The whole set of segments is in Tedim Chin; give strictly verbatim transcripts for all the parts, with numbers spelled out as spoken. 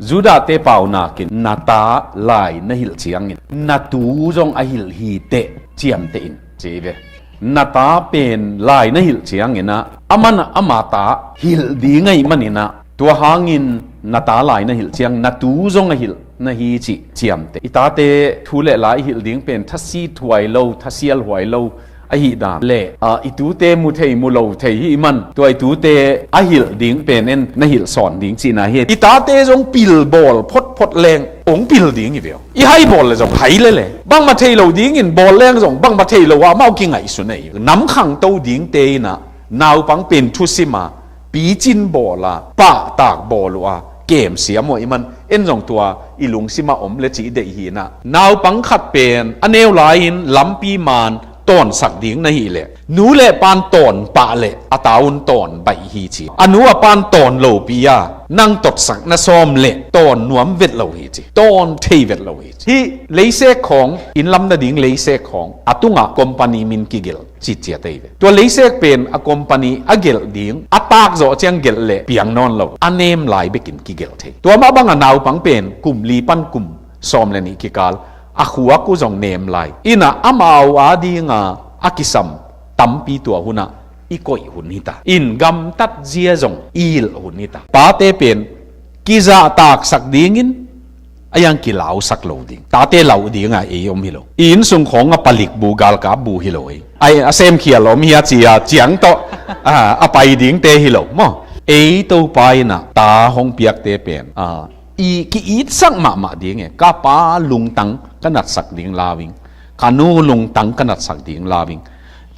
Judah te paunakin na ta lai na hilh ciangin na tu zong a hilh hi teh ciamteh in ci ve. Na ta pen lai na hilh ciangin ah, aman ama ta hilh ding ahih manin ah, tua hangin na ta lai na hilh ciang na tu zong a hilh na hi cih ciamteh. I tate thu le la i hilh ding pen thasi thuai lo, thasial huai lo ahih dan le, ah, i tute mu thei mu lo thei hi i man, tua i tute a hilh ding pen en na hilh sawn ding cihna hi. I tate zong pilbawl photphot leng ong pil ding hi ve aw. I hai bawl le zong hai lele, bangmah thei lo dingin bawl leng zong bangmah thei lo ah amau kingaihsun ahi. Nam khangto dingte in ah naupang pen thusim a, picin bawl a, pahtak bawl uh a, kemsiam uh ahih man en zong tua i lungsim ah om le cih deih hi in ah, naupang khat pen a neu lai-in lampi man tawnsak ding na hih leh, nu le pan tawn pah leh a ta un tawn baih hi ci. A nu a pan tawn lopi a nang totsak na sawm leh tawn nuam vet lo hi ci, tawn thei vet lo hi ci. Hih leisek khawng, inn lam nading leisek khawng a tungah company min kigelh citciat ahi ve. Tua leisek pen a company a gelh ding, a tak zawh ciang gelh leh piang nawn lo, a nem lai bekin kigelh thei. Tua mah bangah naupang pen kum li pan kum sawm le nih kikal a khuak uh zong nem lai. In ah amau a dinga a kisam tampi tua hunah i koih hun hita. In gamtat zia zong i hilh hun hita. Pate pen kizahtaksak dingin a yang kilausak lo ding. Tate lau dinga ei om hi lo. I inn sung khawng a palik bu galkap bu hi lo ei. Ai, a semkhial om hi a ci a ciang tawh, a, a pai dingte hi lo maw. Ei Topa in ah ta hong piakte pen, a, i ki-itsak mahmah ding e. Ka pa lungtang ka natsak ding lau ing, ka nu lungtang ka natsak ding lau ing,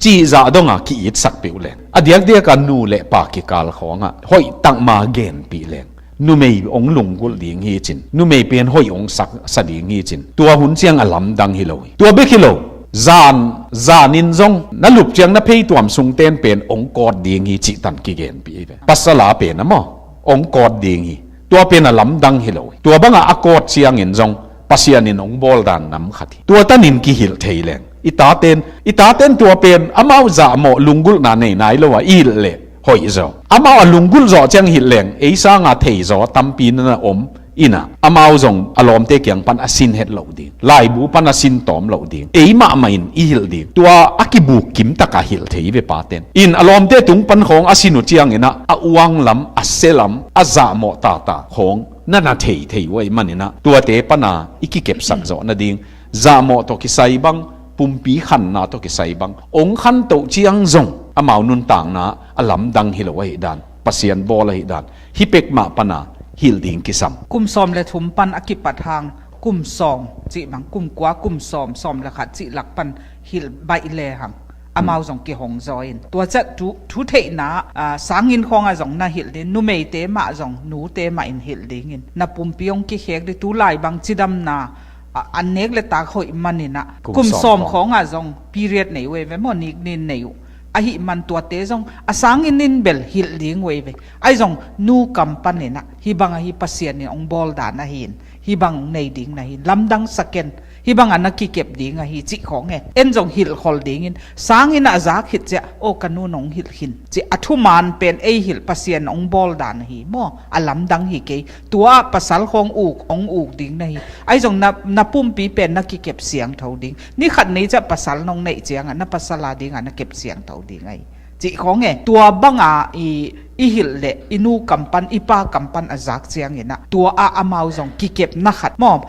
cih zah dongah ki-itsak peuh leng, a diakdiakah nu le pa kikal khawngah hoih takma genpih leng, numei hong lunggulh ding hi cin, numei pen hoih hong sak sa ding hi cin, tua hun ciang a lamdang hi lo hi. Tua bek hi lo, zan, zanin zong na lup ciang na pheituam sungten pen hong kawt ding hi cih tan kigenpih hi ve. Pasal a pen a maw, hong kawt ding hi. Tua pen a lamdang hi lo hi. Tua bangah a kawt ciangin zong Pasian in hong bawl dan nam khat hi. Tua tanin kihilh thei leng, i taten, i taten tua pen amau zahmawh lunggulhna nei nai lo a i hilh leh hoih zaw. Amau a lunggulh zawh ciang hilh leng ei sanga thei zaw tampi na om. In ah amau zong a lawmte kiang pan a sin het loh ding, laibu pan a sin tawm loh ding, ei mahmah in i hilh ding. Tua a kibuk kimtak a hilh thei ve paten. In a lawmte tung pan khawng a sin uh ciangin ah a uang lam, a sia lam, a zahmawh tata khawng na na thei thei uh ahih manin ah, tuate pana i kikepsak zawh nading, zahmawh tawh kisai bang, pumpi khanna tawh kisai bang, hong khantoh ciang zong amau nuntakna a lamdang hi lo ahih dan, Pasian bawl ahih dan, hih pek mah pana hilh ding kisam. Kum sawm le thum pan a kipat hang, kum sawm cih bang, kum kua, kum sawm, sawm le khat cih lak pan hilh baih le hang, amau zong kihong zaw in. Tua ciah thu, thu theihna, a, sangin khawngah zong na hilh ding, numeite mah zong, nute mah in hilh dingin. Na pumpi hong kikhek ding, tu lai bang cidamna, a, an nek le tak hoih manin ah, kum kum sawm sawm khawng. Khawngah zong period nei uh ei ve maw, niknin nei uh. Ahih man tuate zong a sangin in bel hilh ding uh ei ve. Ahi zong nu kam panin ah, hih bang ahi Pasian in hong bawl dan ahi in, hih bang nei ding na hi in, lamdang sa ken, hih bang a na kikep ding ahi cih khawng e. En zong hilh khol dingin, sangin ah a zak khit ciah, aw ka nu nong hilh khin cih a thuman pen ei hilh Pasian hong bawl dan ahi maw, a lamdang hi kei. Tua ah pasal khawng uk, hong uk ding na hi. Ahi zong na, na pumpi pen na kikep siangtho ding. Ni khat ni ciah pasal nong neih ciangah na pasal a dingah na kep siangtho ding ahi cih khawng e. Tua banga i, i hilh leh i nu kam pan, i pa kam pan a zak ciangin ah, tua ah amau zong kikepna khat maw,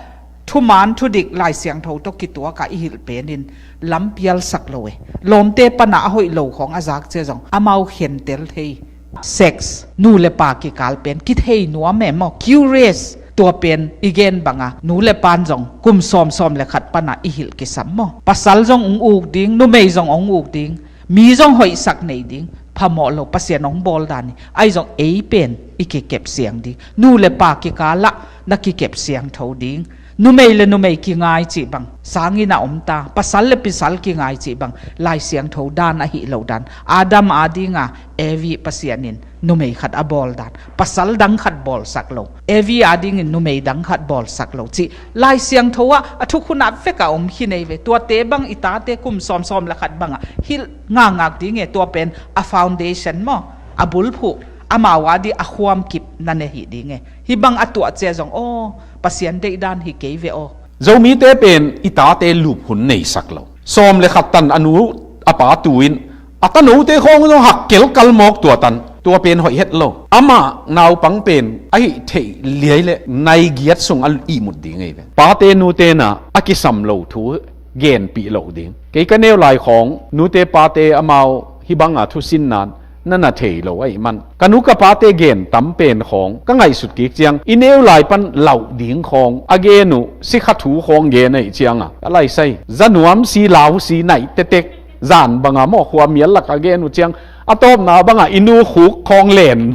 thuman thudik Lai Siangtho tawh kituak a i hilh pen in lampialsak lo e. Lawmte pana a hoih lo khawng a zak ciah zong amau khentel thei. Sex, nu le pa kikal pen kithei nuam e maw, curious. Tua pen i gen banga nu le pan zong kum sawm, sawm le khat pana i hilh kisam maw. Pasal zong hong uk ding, numei zong hong uk ding, mi zong hoihsak nei ding, phamawh lo Pasian hong bawl dan hi. Ahi zong ei pen i kikep siang ding, nu le pa kikalah na kikep siangtho ding. Numei le numei kingai cih bang sangin a om ta, pasal le pasal kingai cih bang Lai Siangtho dan ahi lo dan. Adam a dinga Evi Pasian in numei khat a bawl dan, pasal dang khat bawlsak lo, Evi a dingin numei dang khat bawlsak lo cih Lai Siangtho ah a thukhun ah vek a om khin ei ve. Tuate bang i tate kum sawm, sawm le khat bangah hilh ngakngak ding e. Tua pen a foundation maw, a bulphuh, amau a dih a khuam kip na ne hi ding e. Hih bang a tuah ciang zong aw, Pasian deihdan hi kei ve aw. Zomite pen i tate lup hun neisak lo. Sawm le khat tan a nu a pa tu in a tanote khawng zong hak kelkal mawk tua tan. Tua pen hoih het lo. Amah naupang pen a hih theih liai le nai giat sung a ihmut ding ei ve. Pate nute na a kisam lo thu genpih lo ding. Kei ka neu lai khawng nute pate amau hih banga thusin nan na na thei lo ahih man. Ka nu ka pate gen tam pen khawng ka ngaihsut kik ciang i neu lai pan lauh ding khawng a gen uh sikha thu khawng gen ahih cianga ka laisai za nuam si lau si naih tetek zan banga mawh khua mial lak a gen uh ciang a tawpna banga i nu khuk khawng len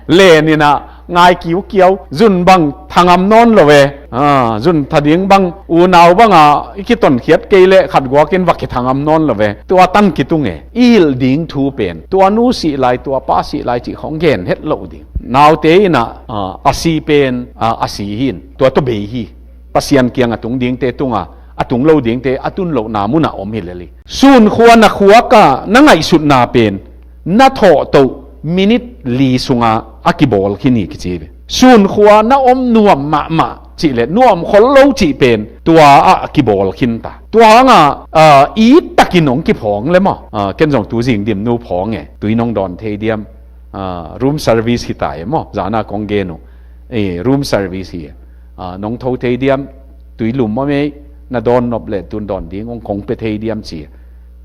len inah ngai kiukiau zun bang thangam nawn lo ve. Ah, zun tha ding bang unau banga i kitonkhiat kei le khat guakin va kithangam nawn lo ve. Tua tan kitung e. I hilh ding thu pen tua nu sih lai tua pa sih lai cih khawng gen het lo ding. Naute inah ah, a si pen ah, a si hin tua tua bei hi. Pasian kiang a tung dingte tunga a tung lo dingte a tun lohna munah om hi lel hi. Sunkhua na khuaka na ngaihsutna pen na thawhtoh minit li sunga a kibawl khin hi kici ve. Sunkhua na om nuam mahmah cih le nuam khol lo cih pen tua ah a kibawl khin ta. Tua hanga ah, it takin hong kiphawng le maw? Ah, ken zong tu zing dim nu phawng e. Tui nong dawn thei diam? Ah, room service hi ta e maw? Zana kong gen uh. Eh, room service hi. Ah, nong tho thei diam? Tui lum maw mei? Na dawn nop le tun dawn ding hong kong pe thei diam ci.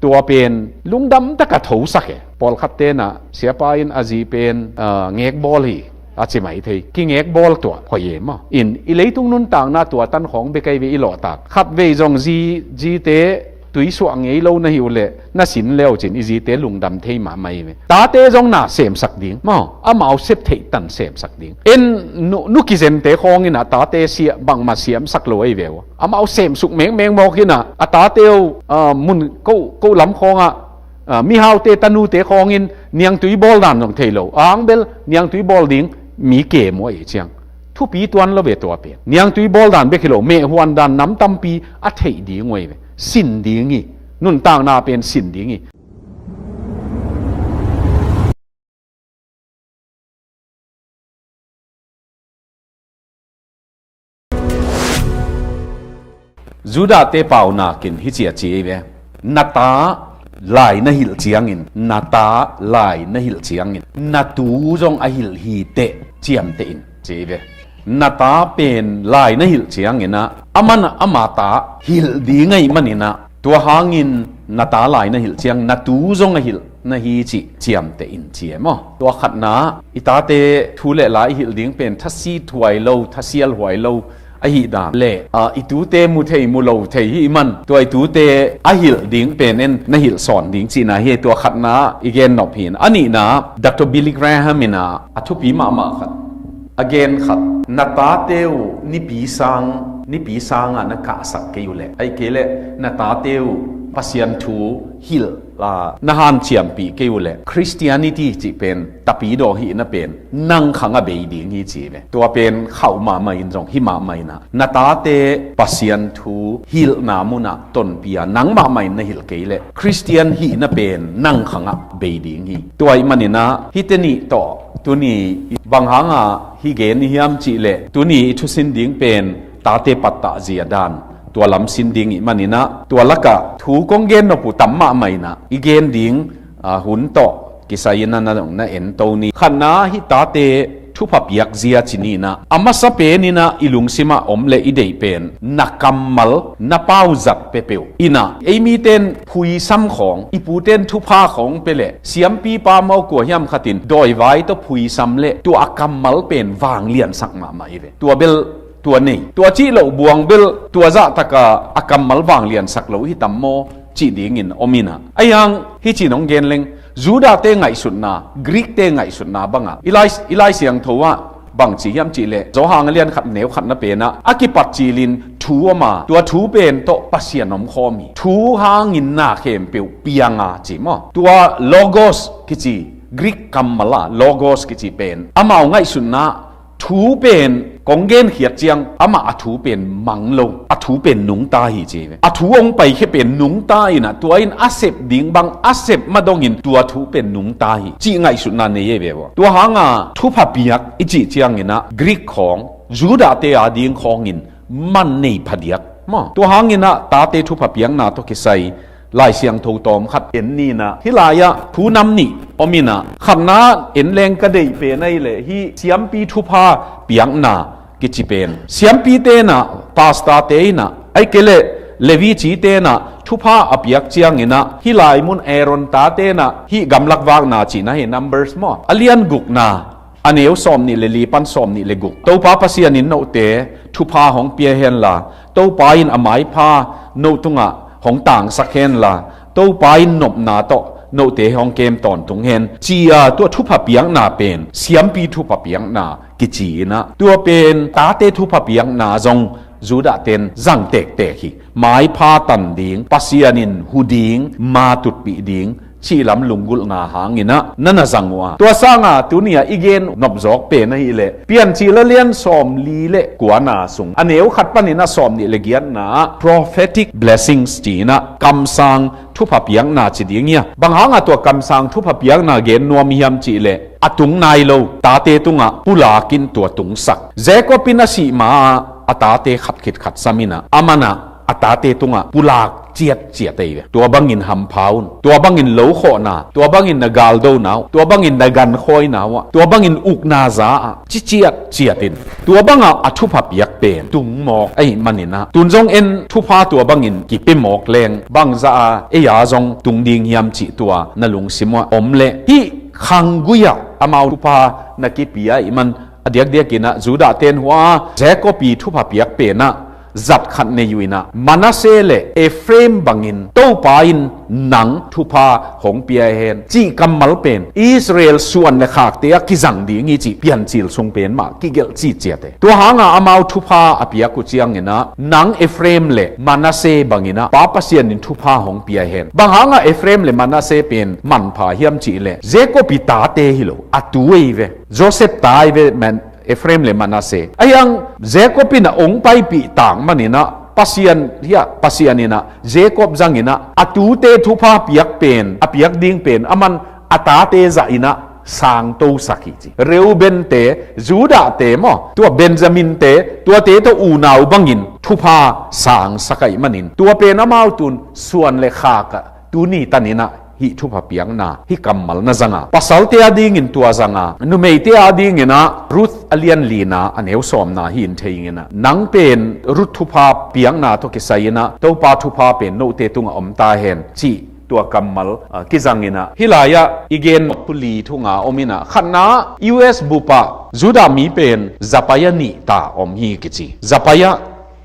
Tua pen lungdam taka thosak e. Pawlkhat tenah siapa in a zi pen ah, ngekbawl hi a ci mai thei. Kingekbawl tua hoih e maw? In i leitung nuntakna tua tan khawng bia kei ve i lawhtak. Khat vei zong zi, zite tui suah ngei lo na hi uh le na sin leu cin i zite lungdam thei mahmah hi ve. Tate zong na semsak ding maw? Amau sep theih tan semsak ding. En nu, nu kizente khawng inah tate siah bangmah siamsak lo ahi ve uh. Amau semsuk mengmeng mawk inah a tate uh ah, mun ko, ko lam khawngah ah, mihaute tanute khawngin niangtui bawl dan zong thei lo. Ang bel niangtui bawl ding mi kem uh ahi ciang thupi tuan lo ve tua pen. Niangtui bawl dan bek hi lo mehhuan dan nam tampi a theih ding uh ahi ve. Sin ding hi. Nuntakna pen sin ding hi. Judahte paunakin hici a ci ei ve. Na ta lai na hilh ciangin, na ta lai na hilh ciangin, na tu zong a hilh hi teh ciamteh in ci ei ve. Na ta pen lai na hilh cianginah a manah ama ta hilh ding ahih maninah tua hangin na ta lai na hilh ciang na tu zong a hilh na hi cih ciamteh in ci e maw? Tua khatna i tate thu le la i hilh ding pen thasit huai lo, thasial huai lo ahih dan le ah, i tute mu thei mu lo thei hih man tua i tute a hilh ding pen en na hilh sawn ding cihna hi. Tua khatna i gen nop hin. A nihna Dr. Billy Graham inah a thupi mahmah khat a gen khat, na tate uh nipi sang, nipi sangah na kahsak kei uh leh, ahih kei leh na tate uh Pasian thu hilh ah, na hanciampih kei uh leh Christianity cih pen tapidaw hihna pen nang khangah bei ding hi ci ve. Tua pen khauh mahmah in zong hi mahmah inah na tate Pasian thu hilhna munah tonpia nang mahmah in na hilh kei leh Christian hihna pen nang khangah bei ding hi. Tua ahih maninah hihte nih tawh tuni bang hanga hih gen i hiam cih leh tuni i thusin ding pen tate pattah zia dan tua lam sin ding ih maninah tua lakah thu kong gen nop uh tam mahmah inah i gen ding ah, hun tawh kisai inah na, na ento ni. Khatna hih tate thupha piak zia ci ninah a masa pen inah i lungsimah om le i deih pen na kammal na pauzat peuhpeuh inah ei miten phuisam khawng i puten thupha khawng pe le siampipa mau kua hiam khatin dawivai tawh phuisam le tua a kammal pen vangliansak mahmah i ve. Tua bel tua nei. Tua cih loh buang bel tua zahtaka a kammal vangliansak lo hi tam maw cih dingin om inah. Ahi hang hih ci nong gen leng Judahte ngaihsutna, Greekte ngaihsutna bangah i lai, i Lai Siangtho ah bang ci hiam cih leh Johan a lian khat neu khatna penah a kipat cilin thu om a tua thu pen tawh Pasian om khawm hi. Thu hangin na khempeuh piang a ci maw? Tua logos kici Greek kammal ah logos kici pen amau ngaihsutna thu pen kong genkhiat ciang amah a thu pen mang lo, a thu pen nungta hi ci ve. A thu hong paikhia pen nungta inah, tua in a sep ding bang a sep madongin tua thu pen nungta hi cih ngaihsutna nei ei ve ua. Tua hanga thupha piak i cih cianginah Greek khawng, Judah te a ding khawngin man nei phadiak maw? Tua hanginah tate thupha piakna tawh kisai Lai Siangtho tawm khat en ninah, hih lai-ah thu nam nih om inah, khatna en leng ka deih pen ahih leh hih siampi thupha piakna kici pen, siampi tenah, pastor te inah, ahih kei leh Levi ci tenah thupha a piak cianginah, hih lai mun Aaron ta tenah hih gamlak vakna cihna hi, Numbers maw, a lian gukna, a neu sawm nih le li pan sawm nih le guk. Topa Pasian in note thupha hong pia henla, Topa in a maipha no tungah hong tangsak henla, Topa in nopna tawh note hong kem tawntung hen, ci-a tua thupha piakna pen siampi thupha piakna kici inah, tua pen tate thupha piakna zong Judah ten zang tektek hi. Maipha tan ding, Pasian in hu ding, ma tutpih ding cih lam lunggulhna hanginah na na zang uh a, tua sanga tuni-ah i gen nopzawk pen ahih leh Piancil a lian sawm li le kuana sung, a neu khat paninah sawm nih le giatna ah prophetic blessings ci-inah kamsang thupha piakna ci ding hi a. Bang hanga tua kamsang thupha piakna gen nuam hiam cih leh, a tung nai lo tate tungah pulak in tua tungsak. Jacob in a sih ma-ah a tate khat khit khat sam inah, a manah a tate tungah pulak ciatciat ei ve. Tua bangin hampha un, tua bangin lokhawhna, tua bangin na galdona uh, tua bangin na gankhawina uh ah, tua bangin ukna za ah ci ciatciat in, tua bangah a thupha piak pen tung mawk ahih maninah, tun zong en thupha tua bangin kipia mawk leng bangzah a ei-a zong tung ding hiam cih tua na lungsim uh ah om leh, hih khanggui-ah amau thupha na kipia ahih man, a diakdiakinah Judah ten hua Jacob i thupha piak penah zat khat nei uh inah, Manasseh le Ephraim bangin Topa in nang thupha hong pia hen cih kammal pen Israel suan le khakte ah kizang ding hi cih Piancil sung pen mah kigelh ciciat e. Tua hanga amau thupha a piak uh cianginah, nang Ephraim le Manasseh banginah Pa Pasian in thupha hong pia hen. Bang hanga Ephraim le Manasseh pen manpha hiam cih leh, Jacob i tate hi lo, a tu ei ve. Joseph ta ei ve, Man-, Ephraim le Manasseh. Ahi hang Jacob in a ong paipih tak maninah, Pasian, hia, Pasian inah Jacob zanginah a tute thupha piak pen, a piak ding pen a man a tate zah inah sangtosak hi ci. Reuben te, Judah te maw, tua Benjamin te, tuate tawh unau bangin thupha sangsak ahih manin, tua pen amau tun suan le khak ah tuni taninah hih thupha piakna, hih kammal na zanga, pasalte a dingin tua zanga, numeite a dinginah Ruth a lian lina a neu sawmna hi in thei inginah, nang pen Ruth thupha piakna tawh kisai inah Topa thupha pen note tungah om ta hen cih tua kammal, ah, kizanginah, hih lai-ah i gen thu li thu nga om inah, khatna U S bup ah Judah mi pen zapaia nih ta om hi kici. Zapaia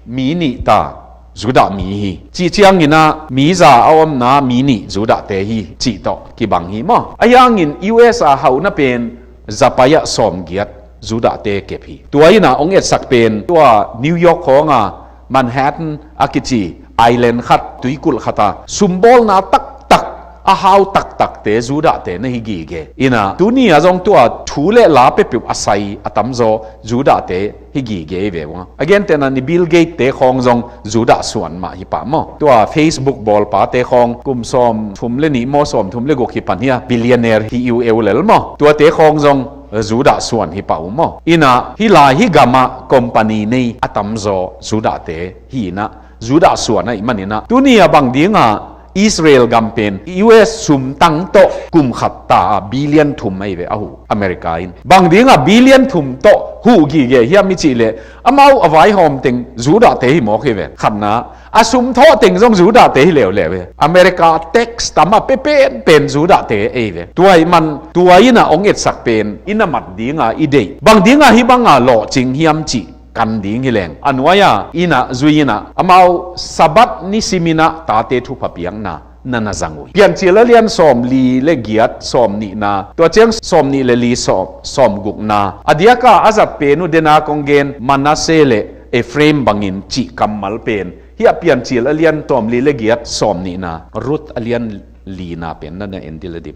mi nih ta Judah mi hi. Cih cianginah mi za a omna mi nih Judah te hi cih tawh kibang hi maw? Ahi hangin U S a hauhna pen zapaia sawmgiat Judah te kep hi. Tua inah ong etsak pen tua New York khawnga Manhattan a kici island khat, tuikulh khat a sumbawlna taktak, a hau taktakte Judah te na hi gige. Inah tuni a zong tua thu le la peuhpeuh a sai a tamzaw Judah te hi gige hi ve ua. A gentehna ni Bill Gates te khawng zong Judah suan mah hi pah maw? Tua Facebook bawlpa te khawng kum sawm thum le nih maw, sawm thum le guk hi pan hia, billionaire hi uh eu lel maw? Tuate khawng zong Judah suan hi pah uh maw? Inah hih lai hih gamah company nei a tamzaw Judah te hi inah Judah suan ahih maninah, tuni a bang dinga Israel gam pen U S sumtang tawh kum khat ta a billion thum ahi ve a huh, America in. Bang dinga billion thum tawh huh gige hiam i cih leh, amau a vaihawm teng Judah te hi mawk hi ve. Khatna, a sum thawh teng zong Judah te hi leuleu ve. America tax tam a pia penpen Judah te ei ve. Tua ahih man tua inah ong etsak pen i na mat dinga i deih, bang dinga hih banga lawhcing hiam cih kan ding hi leng, a nuai-a inah zui inah amau Sabbath nisim inah tate thupha piakna na na zang uh hi. Piancil a lian sawm li le giat, sawm nihna, tua ciang sawm nih le li, sawm, sawm gukna. A diaka a zat pen uh dena kong gen Manasseh le Ephraim bangin cih kammal pen hih a Piancil a lian sawm li le giat, sawm nihna, Ruth a lian lina pen na na en dih le dim.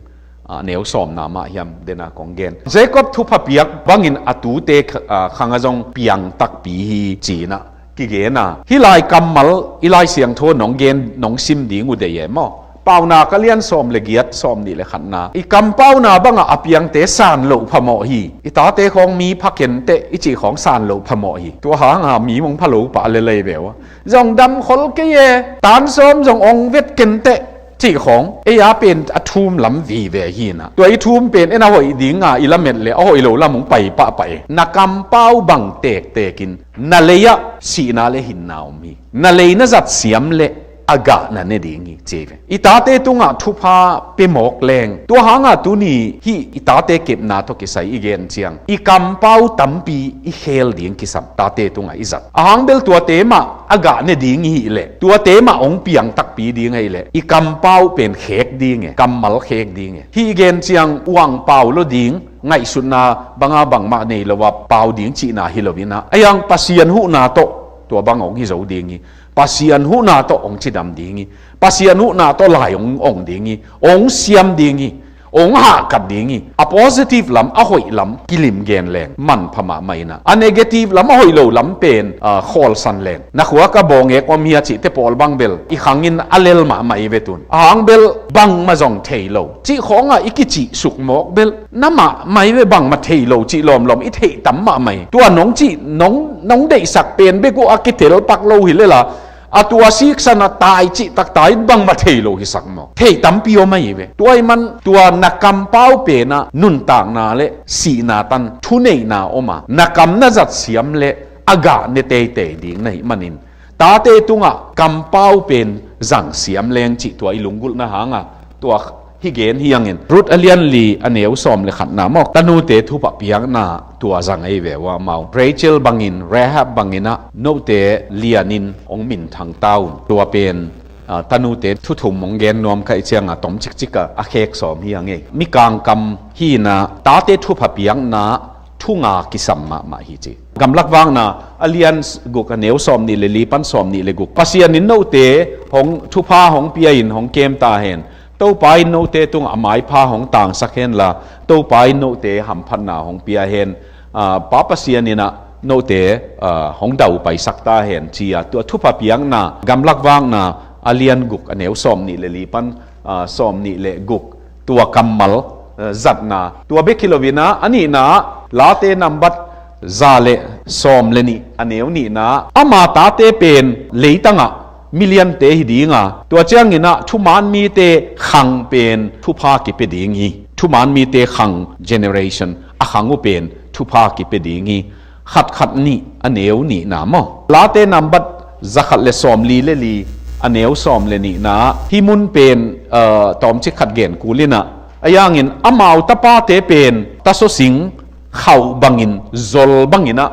A, neu sawmna mah hiam dena kong gen. Jacob thupha piak bangin a tute kh-, a, khang a zong piang takpi hi ci inah kigen a, hih lai kammal i Lai Siangtho nong gen nong sim ding uh deih e maw? Paunak a lian sawm le giat, sawm nih le khatna, i kampauna bangah a piangte san loh phamawh hi. I tate khawng mi pha kenteh i cih khawng san loh phamawh hi. Tua hanga mi mong pha lo pah le lei ve uh a, zong damkhol kei e, tan sawm zong ong vet kenteh cih khawng ei a pen a thum lam vive hi na. Tua i thum pen en a hoih dinga i lamet le a hoih lo lam ong pai pahpah e. Na kampau bang tektekin na lei ah sihna le hinna om hi. Na lei na zat siam le a gah na ne ding hi, ci ve. I tate tungah thupha pia mawk leng, tua hanga tuni hih i tate kepna tawh kisai i gen ciang i kampau tampi i khel ding kisam, tate tungah i zat. A hang bel tuate mah a gah ne ding i hih leh, tuate mah ong piang takpi ding ahih leh, i kampau pen khek ding e, kammal khek ding e. Hih i gen ciang uang pau lo ding, ngaihsutna banga bangmah nei lo a pau ding cihna hi lo in ah, a hiang Pasian huhna tawh tua bang ong hi zo ding hi. Pasian huhna tawh ong cidam ding hi. Pasian huhna tawh lai ong ong ding hi. Ong siam ding hi. Ong hahkat ding hi. A positive lam, a hoih lam kilim gen leng manpha mahmah in ah, a negative lam, a hoih lo lam pen, ah, khawlsan leng, na khua ka bawngek om hi a cihte pawl bang bel i khangin a lel mahmah i ve tun. A hang bel bangmah zong thei lo cih khawngah i kicih suk mawk bel na mahmah i ve, bangmah thei lo cih lawmlawm i theih tam mahmah hi. Tua nong cih, nong, nong deihsak pen bek uh a kitel pak lo hi lela, a tua siksan a tai cih taktak in bangmah thei lo hisak maw? Thei tampi om ahi ve. Tua i man tua na kampau penah nuntakna le sihna tan thuneihna om a, na kam na zat siam le a gah ne teitei ding na hih manin, tate tungah kampau pen zang siam leng cih tua i lunggulhna hanga tua hih gen hi hangin, Ruth a lian li a neu sawm le khatna maw, tanute thupha piakna tua zang ei ve uh a, amau Rachel bangin, Rahab bangin ah note lianin ong minthang ta un. Tua pen, ah, tanute thu thum ong gen nuam ka hih cianga tom cikcik a, a khek sawm hi hang ei. Mikang kam hi in ah tate thupha piakna thu nga kisam mahmah hi ci. Gamlak Vakna a lian guk a neu sawm nih le li pan sawm nih le guk. Pasian in note hong thupha hong pia in hong kem ta hen. Topa in note tungah a maipha hong tangsak hen la, Topa in note hamphatna hong pia hen. Ah, Pa Pasian in ah note, ah, hong daupaisak ta hen ci a, tua thupha piakna Gamlak Vakna a lian guk a neu sawm nih le li pan, ah, sawm nih le guk tua kammal, eh, zatna. Tua bek hi lo in ah, a nihna ah, Late nambat za le sawm le nih a neu nihna ah, ama tate pen leitangah miliante hi ding a, tua ciangin ah thuman mite khang pen thupha kipia ding hi. Thuman mite khang, generation, a khang uh pen thupha kipia ding hi. Khat khat nih a neu nihna maw? Late nambat za khat le sawm li le li a neu sawm le nihna ah, hih mun pen, eh, tawmcik khat gen kul in ah, a hiangin amau tapate pen tasaw sing khauh bangin, zol bangin ah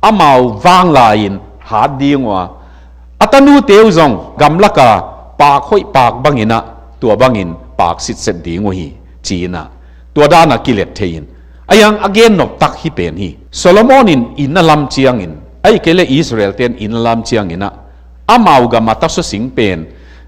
amau vanglai-in hat ding uh a, a tanute uh zong gamlaka paak hoih paak bangin ah tua bangin paak sitset ding uh hi, ci in ah, tua dan a kilet thei in, a hiang a gen noptak hih pen hi. Solomon in inn a lam ciangin, ahih kei le Israel ten inn a lam ciangin ah, amau gam a tasaw sing pen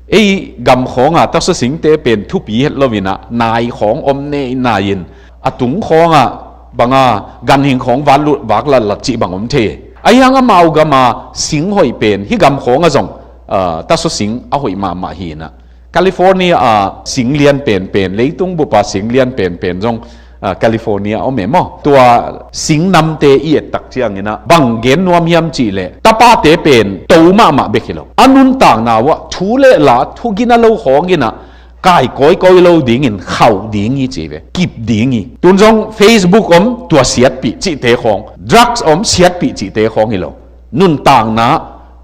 ei gam khawng a tasaw singte pen thupi het lo in ah, nai khawng om nei nai in, a tung khawng a banga ganhing khawng vat lut vak latlat cih bang om thei. A hiang amau gam a sing hoih pen hih gam khawng a zong, ah, tasaw sing a hoih mahmah hi in ah, California a sing lian penpen, leitung bup a sing lian penpen zong, ah, California om e maw? Tua sing namte i et tak ciangin ah bang gen nuam hiam cih leh, tapate pen to mahmah bek hi lo, a nuntakna uh ah thu le la, thu gina lo khawng in ah kai kawikawi lo dingin khauh ding hi ci ve, kip ding hi. Tun zong Facebook om, tua siatpih cihte khawng, drugs om, siatpih cihte khawng hi lo, nuntakna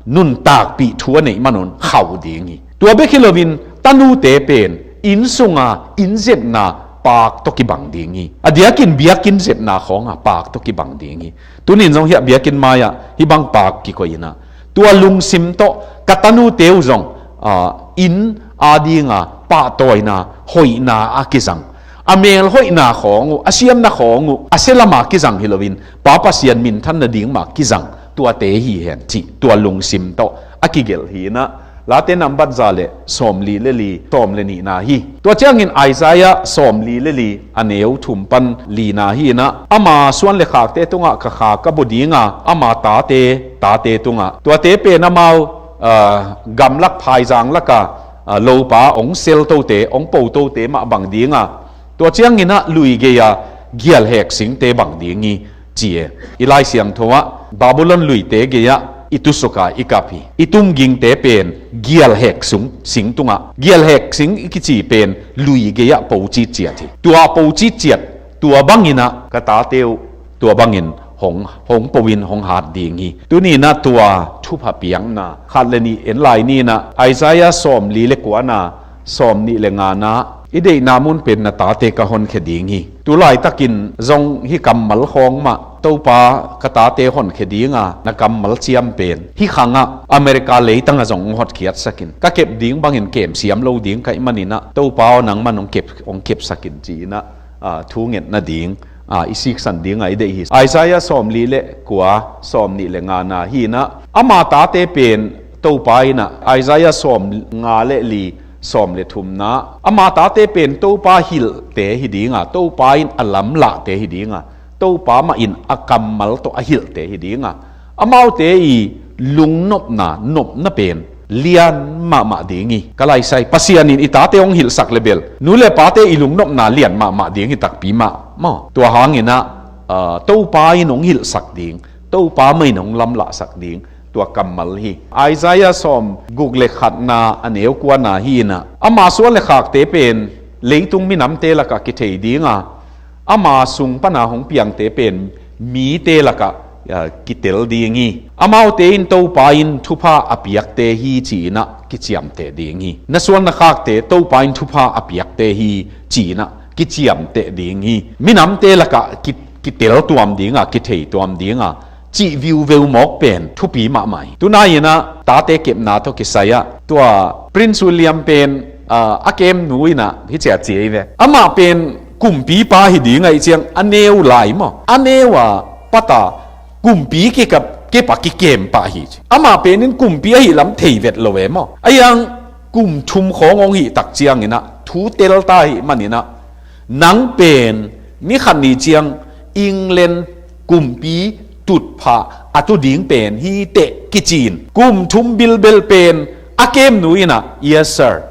nuntakpih thu a neih man un khauh ding hi. Tua bek hi loin tanute pen inn sunga inn zetna paak tawh kibang ding hi. A diakin biakinn zetna khawng a paak tawh kibang ding hi. Tunin zong hiah biakinn mai-ah hih bang paak kikoih in ah, tua lungsim tawh ka tanute uh zong, ah, inn adinga pahtawina, hoihna a kizang, a mel hoihna khawng uh, a siamna khawng uh a sia lam a kizang hi loin Pa Pasian minthan nading mah kizang tuate hi hen cih tua lungsim tawh a kigelh hi in ah, Late nambat za le sawmli le li, sawm le nihna hi. Tua ciangin Isaiah sawmli le li, a neu thum pan lina hi inah, ama suan le khakte tungah ka kha ka bua dinga, ama tate, tate tungah, tuate pen amau, ah, gamlak phaizang laka, ah, lopa ong sel tote, ong po tote mah bang dinga, tua cianginah lui gei-a gialhek singte bang ding hi, ci e. I Lai Siangtho ah Babylon luite gei-ah i tusuka i kap hi. I tumgingte pen gialhek sung, sing tungah, gialhek sing i kici pen lui gei-ah po citciat hi. Tua po citciat, tua banginah ka tate uh tua bangin hong, hong po in hong hat ding hi. Tuninah tua thupha piakna khat le nih en lai ninah, Isaiah sawmli le kuana, sawmnih le ngana, i deihna mun pen na tate ka honkhia ding hi. Tulaitakin zong hih kammal khawng mah, Topa ka tate honkhia dinga na kammal ciam pen hih khangah America leitangah zong hong hotkhiatsakin, ka kep ding bangin kemsiam lo ding ka hih maninah, Topa aw nangman hong kep, hong kepsakin ci-inah, ah, thu ngetna ding, ah, i siksan dinga i deih hi. Isaiah sawmli le kua, sawmnih le ngana hi inah, ama tate pen Topa inah, Isaiah sawmnga le li, sawm le thumna, ama tate pen Topa hilhte hi dinga, Topa in a lamlahte hi dinga, Topa mah in a kammal tawh a hilhte hi dinga, amaute i lungnopna, nopna pen lian mahmah ding hi. Ka laisai, Pasian in i tate hong hilhsak le bel, nu le pate i lungnopna lian mahmah ding hi takpi mah maw. Tua hanginah, ah, Topa in hong hilhsak ding, Topa mah in hong lamlahsak ding, tua kammal hi. Isaiah sawmguk le khatna, a neu kuana hi inah, ama suan le khakte pen leitung minamte lakah kithei dinga, ama sung pana hong piangte pen mite lakah, ah, kitel ding hi. Amaute in Topa in thupha a piakte hi ci-inah kiciamteh ding hi. Na suan na khakte Topa in thupha a piakte hi ci-inah kiciamteh ding hi. Minamte lakah ki, kitel tuam dinga, kithei tuam dinga, cih viuveu mawk pen thupi mahmah hi. Tunai inah tate kepna tawh kisai-ah tua Prince William pen, ah, a kemnu inah hi ciacia hi ve. Amah pen kumpipa hi ding ahih ciang a neu lai maw, a neu a pata kumpi kikap, kepah kikem pah hi ci. Amah penin kumpi ahih lam thei vet lo e maw. A iang kum thum khawng hong hih tak cianginah thu telta ahih maninah, nang pen ni khat ni ciang England kumpi tutphah a tu ding pen hi teh kici-in, kum thum bilbel pen a kemnu inah, "Yes sir,"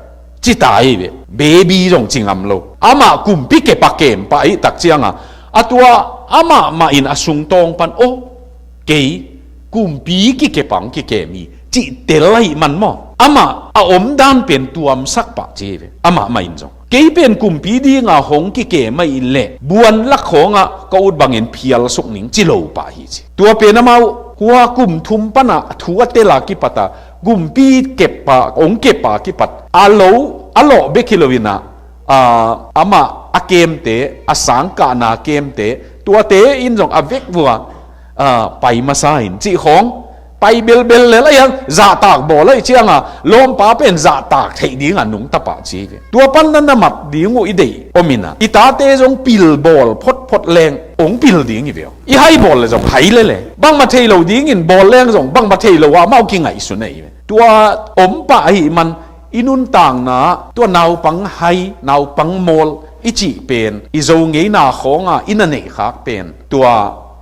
cita hi ve. Baby zong ci ngam lo. Amah kumpi kepah kempah ahih tak cianga, a tua amah mah in a sungtawng pan, "Aw, kei kumpi kikepang kikem hi," cih tel ahih man maw, amah a omdan pen tuamsak pah ci hi ve. Amah mah in zong, "Kei pen kumpi dinga hong kikem ahih leh buan lak khawngah ka ut bangin phial suk ning," ci lo pah hi ci. Tua pen amau hua kum thum pana thu a tela kipata kumpi kepa, hong kepa kipat a lo, a lawh bek hi lo inah, ah, amah a kemte, a sangkahna kemte, tuate in zong a vekvua, ah, pai masa in cih khawng, pai belbel lel a iang zahtak bawl ahih cianga lawmpa pen zahtak theih dinga nungta pah ci hi ve. Tua pan na na mat ding uh i deih om inah, i tate zong pil bawl photphot leng hong pil ding hi ve aw. I hai bawl le zong hai lele, bangmah thei lo dingin bawl leng zong bangmah thei lo ah amau kingaihsun ahi ve. Tua om pah ahih man i nuntakna, tua naupang hai, naupang mawl i cih pen, i Zo ngeina khawnga i na neihkhak pen tua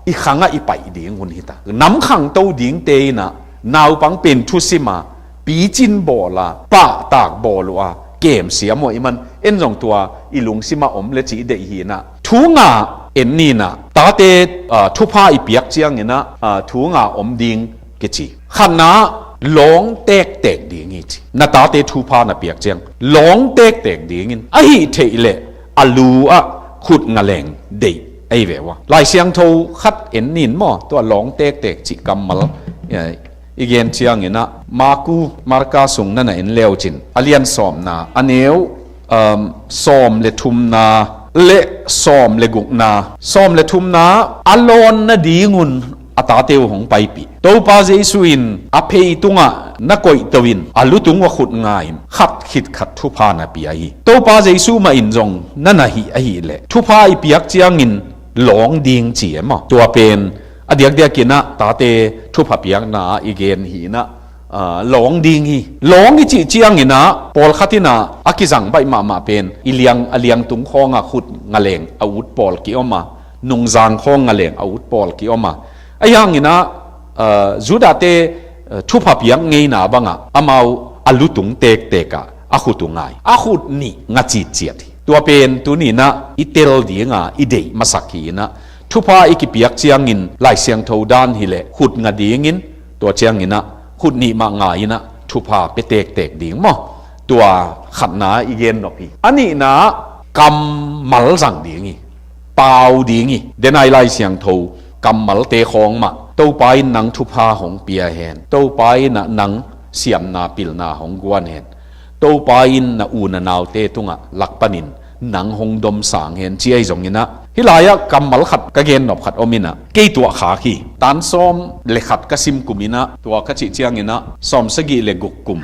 i khangah i paih ding hun hita. Nam khangto dingte inah naupang pen thusima picin bawla, pahtak bawl uh a kemsiam uh ahih man, en zong tua i lungsima om le cih i deih hi inah, thu nga en ninah, tate, ah, thupha i piak cianginah, ah, thu nga om ding kici. Khatna, lawng tektek ding hi ci. Na tate thupha na piak ciang lawng tektek dingin, ahih theih leh a lu ah khut ngaleng deih ahi ve ua. Lai Siangtho khat en nin maw, tua lawng tektek cih kammal, eh, i gen cianginah, Maku, Marka sung na na en leucin, a lian sawmna, a neu, um, sawm le thumna le sawm le gukna, sawm le thumna, a lawn nadingun a tate uh hong paipih. Topa Jesu in a phei tungah na koihto in, a lutung uh a khut nga in, khat khit khat thupha na pia hi. Topa Jesu mah in zong na na hih ahih leh, thupha i piak ciangin lawng ding ci e maw. Tua pen a diakdiakinah tate thupha piakna ah i gen hi inah, ah, lawng ding hi. Lawng i cih ciangin ah, pawlkhat in ah a kizang baih mahmah pen i liang, a liangtung khawngah khut ngaleng a ut pawl ki-om a, nungzang khawng ngaleng a ut pawl ki-om a. Ahi hangin ah, ah, Judahte, ah, thupha piak ngeina bangah amau a lutung tektek ah a khut uh ngai. A khut nih nga citciat hi. Tua pen tuni in ah i tel dinga i deih masak hi in ah, thupha i kipiak ciangin Lai Siangtho dan hileh khut nga dingin, tua ciangin ah khut nih mah nga in ah thupha pia tektek ding maw? Tua khatna i gen nop hi. A nihna kammal zang ding hi. Pau ding hi. Denai Lai Siangtho kammalte khawng mah, Topa in nang thupha hong pia hen, Topa in ah nang siamna pilna hong guan hen, Topa in na u na naute tungah lak panin nang hong domsang hen, ci ahi zongin ah, hih lai-ah kammal khat ka gen nop khat om in ah, kei tuah khak hi. Tan sawm le khat ka sim kum in ah, tua ka cih ciangin ah, sawm sagih le guk kum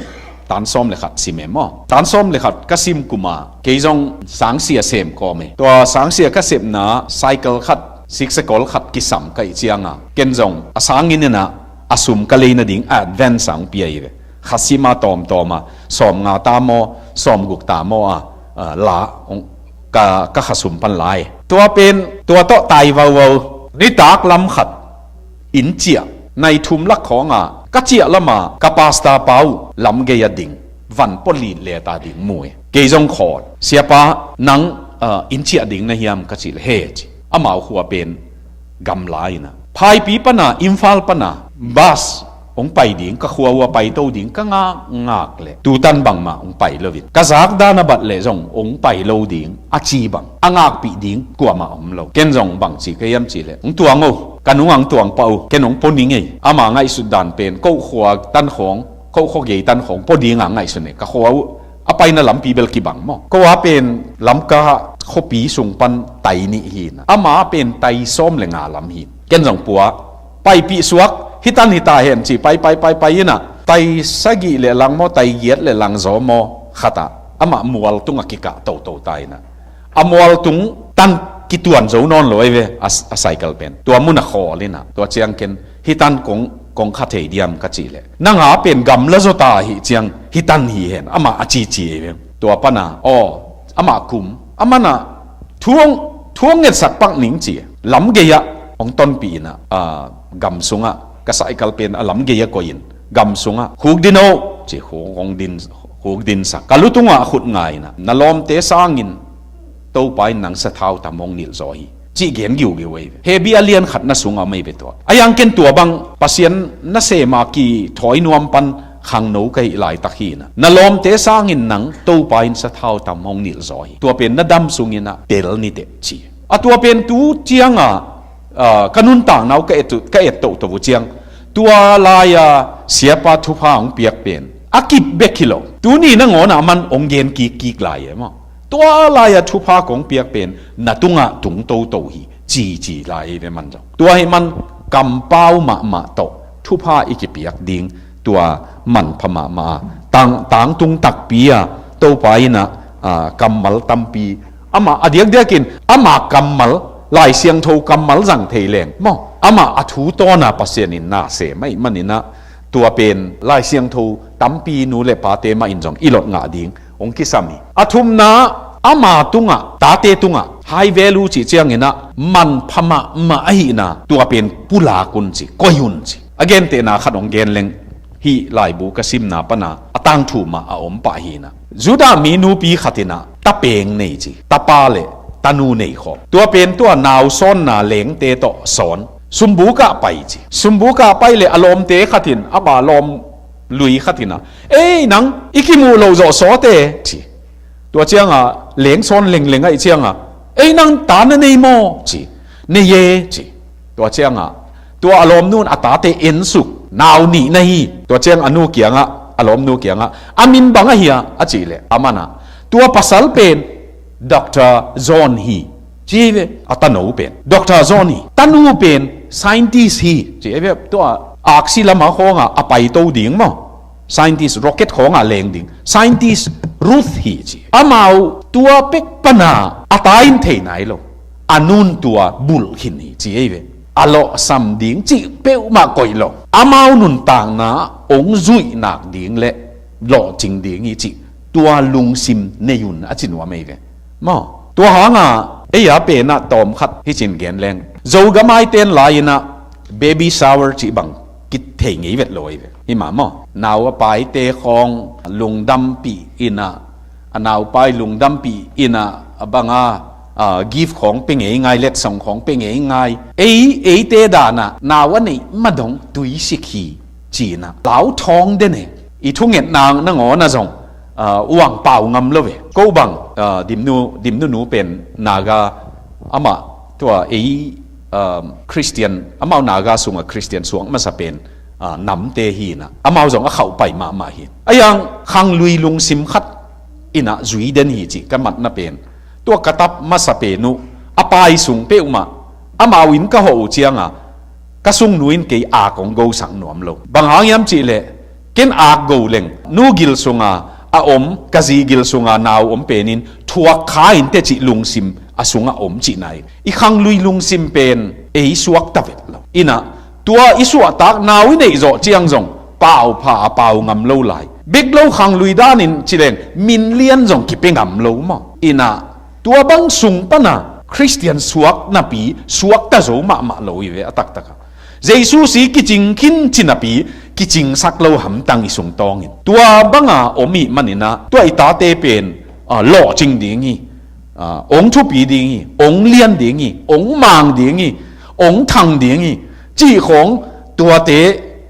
tan sawm le khat sim e maw? Tan sawm le khat ka sim kum a, kei zong sangsia sem kawm e. Tua sangsia ka sepna cycle khat, siksekol khat kisam ka hih cianga, ken zong a sangin in ah a sum ka lei nading advance a hong pia hi ve. Kha sim a tawmtawm a, sawm nga ta maw, sawm guk ta maw a, ah, la, hong, ka, ka kha sum pan la e. Tua pen, tua tawh tai vauvau, nitak lam khat, inn ciah, nai thum lak khawnga, ka ciah lama, ka pastor pa uh, lam gei a ding, van pawlin leta ding mu e. Kei zong khawl, siapa, nang, ah, inn ciah ding na hiam ka cih leh, he ci. Amau khua pen, gamla in ah. Phaipi pana, Imphal pana, bus, hong pai ding, ka khua uh a paito ding, ka ngakngak leh. Tutan bangmah, hong pai lo in. Ka zak dan a bat leh zong, hong pai lo ding, a ci bang. A ngakpih ding, kuamah om lo. Ken zong bang ci ka hiam cih leh. Hong tuang o, ka nungah hong tuang pah o, ken hong pua ning ei. Ama ngaihsut dan pen, ko khua tan khawng, ko khua gei tan khawng, pua dinga ngaihsun ei. Ka khua uh, a paina lampi bel kibang maw. Ko a pen Lamka khuapi sung pan tai nih hi in ah. Ama pen tai sawm le nga lam hi. Ken zong pua. Paipih suak, hih tan hi ta hen ci, pai, pai, pai, pai in ah. Tai sagih le lang maw, tai giat le lang zaw maw, khat ah. Amah mual tungah kikah toto ta in ah. A mual tung tan kituan zo nawn lo ei ve, a, a cycle pen. Tua mun a khawl in ah. Tua ciang ken, hih tan kong, kong kha thei diam ka cih leh. Nang a pen gamla zaw ta hi ciang, hih tan hi hen, amah a cici ei ve. Tua pana, aw, amah kum, amah na, thu hong, thu hong ngetsak pak ning ci. Lam gei ah, hong tonpih in ah, ah, gam sungah, ka cycle pen a lam gei ah koih in, gam sungah, khuk din o, ci khuk hong din, khuk dinsak. Ka lu tungah a khut nga in ah, na lawmte sangin, Topa in nang sathau tam hong nilh zaw hi. Cih gen giugiu ei ve. Hebru a lian khatna sungah om ei ve tua. A yang ken tua bang Pasian nasem a kithawi nuam pan khangno ka hih laitak hi in ah. Na lawmte sangin nang Topa in sathau tam hong nilh zaw hi. Tua pen na dam sungin ah tel ni teh ci. A tua pen tu cianga, ah, ka nuntakna uh ka et, ka et tohtoh uh ciang. Tua lai-a siapa thupha hong piak pen. A kip bek hi lo. Tuni nangawn ah man hong gen kikkik lai e maw. Tua lai-a thupha kong piak pen na tungah tung toto hi, cici lai hi ve man zong. Tua hi man kampau mahmah tawh thupha i kipiak ding, tua manpha mahmah a. Tang, tangtung takpi a, Topa in ah, ah, kammal tampi. Amah a diakdiakin, amah kammal, Lai Siangtho kammal zang thei leng maw. Amah a thu tawn a Pasian in na sem ahih manin ah, tua pen Lai Siangtho tampi nu le pate mah in zong i lot ngah ding hong kisam hi. A thumna, ama tungah, tate tungah, high value cih ciangin ah, manpha mahmah ahihna, tua pen pulak un ci, koih un ci. A gentehna khat hong gen leng, hih laibu ka simna pana, a tangthu mah a om pah hi in ah. Judah mi nupi khat in ah, tapeng nei ci, tapa le tanu nei khawm. Tua pen tua nausawnna lengte tawh sawn. Sumbukah pai ci. Sumbukah pai le a lawmte khat in, ama lawm lui khat in ah, ei nang, i kimuh loh zawh sawte ci. Tua ciangah, lengsawn lengleng ahih ciangah, ei nang ta na nei maw ci. Nei e ci. Tua ciangah, tua a lawmnu in a tate ensuk, nau nih na hi. Tua ciang a nu kiangah, a lawmnu kiangah, a min bang ahia a cih leh, aman ah, tua pasal pen Doctor John hi. Ci ve, a tano pen Doctor John hi. Tanu pen scientist hi. Ci ve, tua aksi lama khawngah a paito ding maw. Scientist, rocket khawngah leng ding. Scientist Ruth hi ci. Amau tua pek pana a ta in thei nai lo. A nun tua bulh khin hi ci ei ve. a lawhsam ding cih peuhmah koih lo. Amau nuntakna hong zuih nak ding le lawhcing ding hi cih tua lungsim nei un a ci nuam ei ve. Maw, tua hanga ei a penah tawmkhat hicin gen leng, Zogam aiten lai-inah baby shower cih bang kithei ngei vet lo ei ve. Hi mah maw, nau a paite khawng lungdampih inah, a naupai lungdampih inah a banga, a, gift khawng pe ngei ngai, letsong khawng pe ngei ngai. Ei, eite danah nau a neih madong tuisik hi cinah lau thawng den e. I thungetna nangawnah zong, a, uang pau ngam lo ve. Ko bang, a, Dimnu, Dimnu nu pen Naga, amah tua ei, a, Christian, amau Naga sungah Christian suak masa pen, a, namte hinah amau zong a khauh pai mahmah hi. A yang khanglui lungsim khat inah zui den hi cih ka matna pen, tua ka tap masa pen uh a pai sung peuhmah amau in ka hawh uh cianga ka sungnu in kei ak hong gosak nuam lo. Bang hang hiam cihleh, ken ak go leng nu gil sunga a om, ka zi gil sunga nau om penin thuak kha in teh cih lungsim a sungah om cihna hi. I khanglui lungsim pen ei suakta vet lo. Inah tua i suahtak nau i neih zawh ciang zong pau pha a pau ngam lo lai. Bek lo khanglui danin cileng min lian zong kipia ngam lo maw. Inah tua bang sung pana Khristian suak napi suakta zo mahmah lo hi ve a taktaka. Jesu si kicing khin ci napi kicingsak lo hamtang i sungtawngin. Tua banga om ih maninah tua i tate pen, a, lawhcing ding hi. A, ong thupi ding hi, ong lian ding hi, ong mang ding hi, ong thang ding hi, cih khawng tuate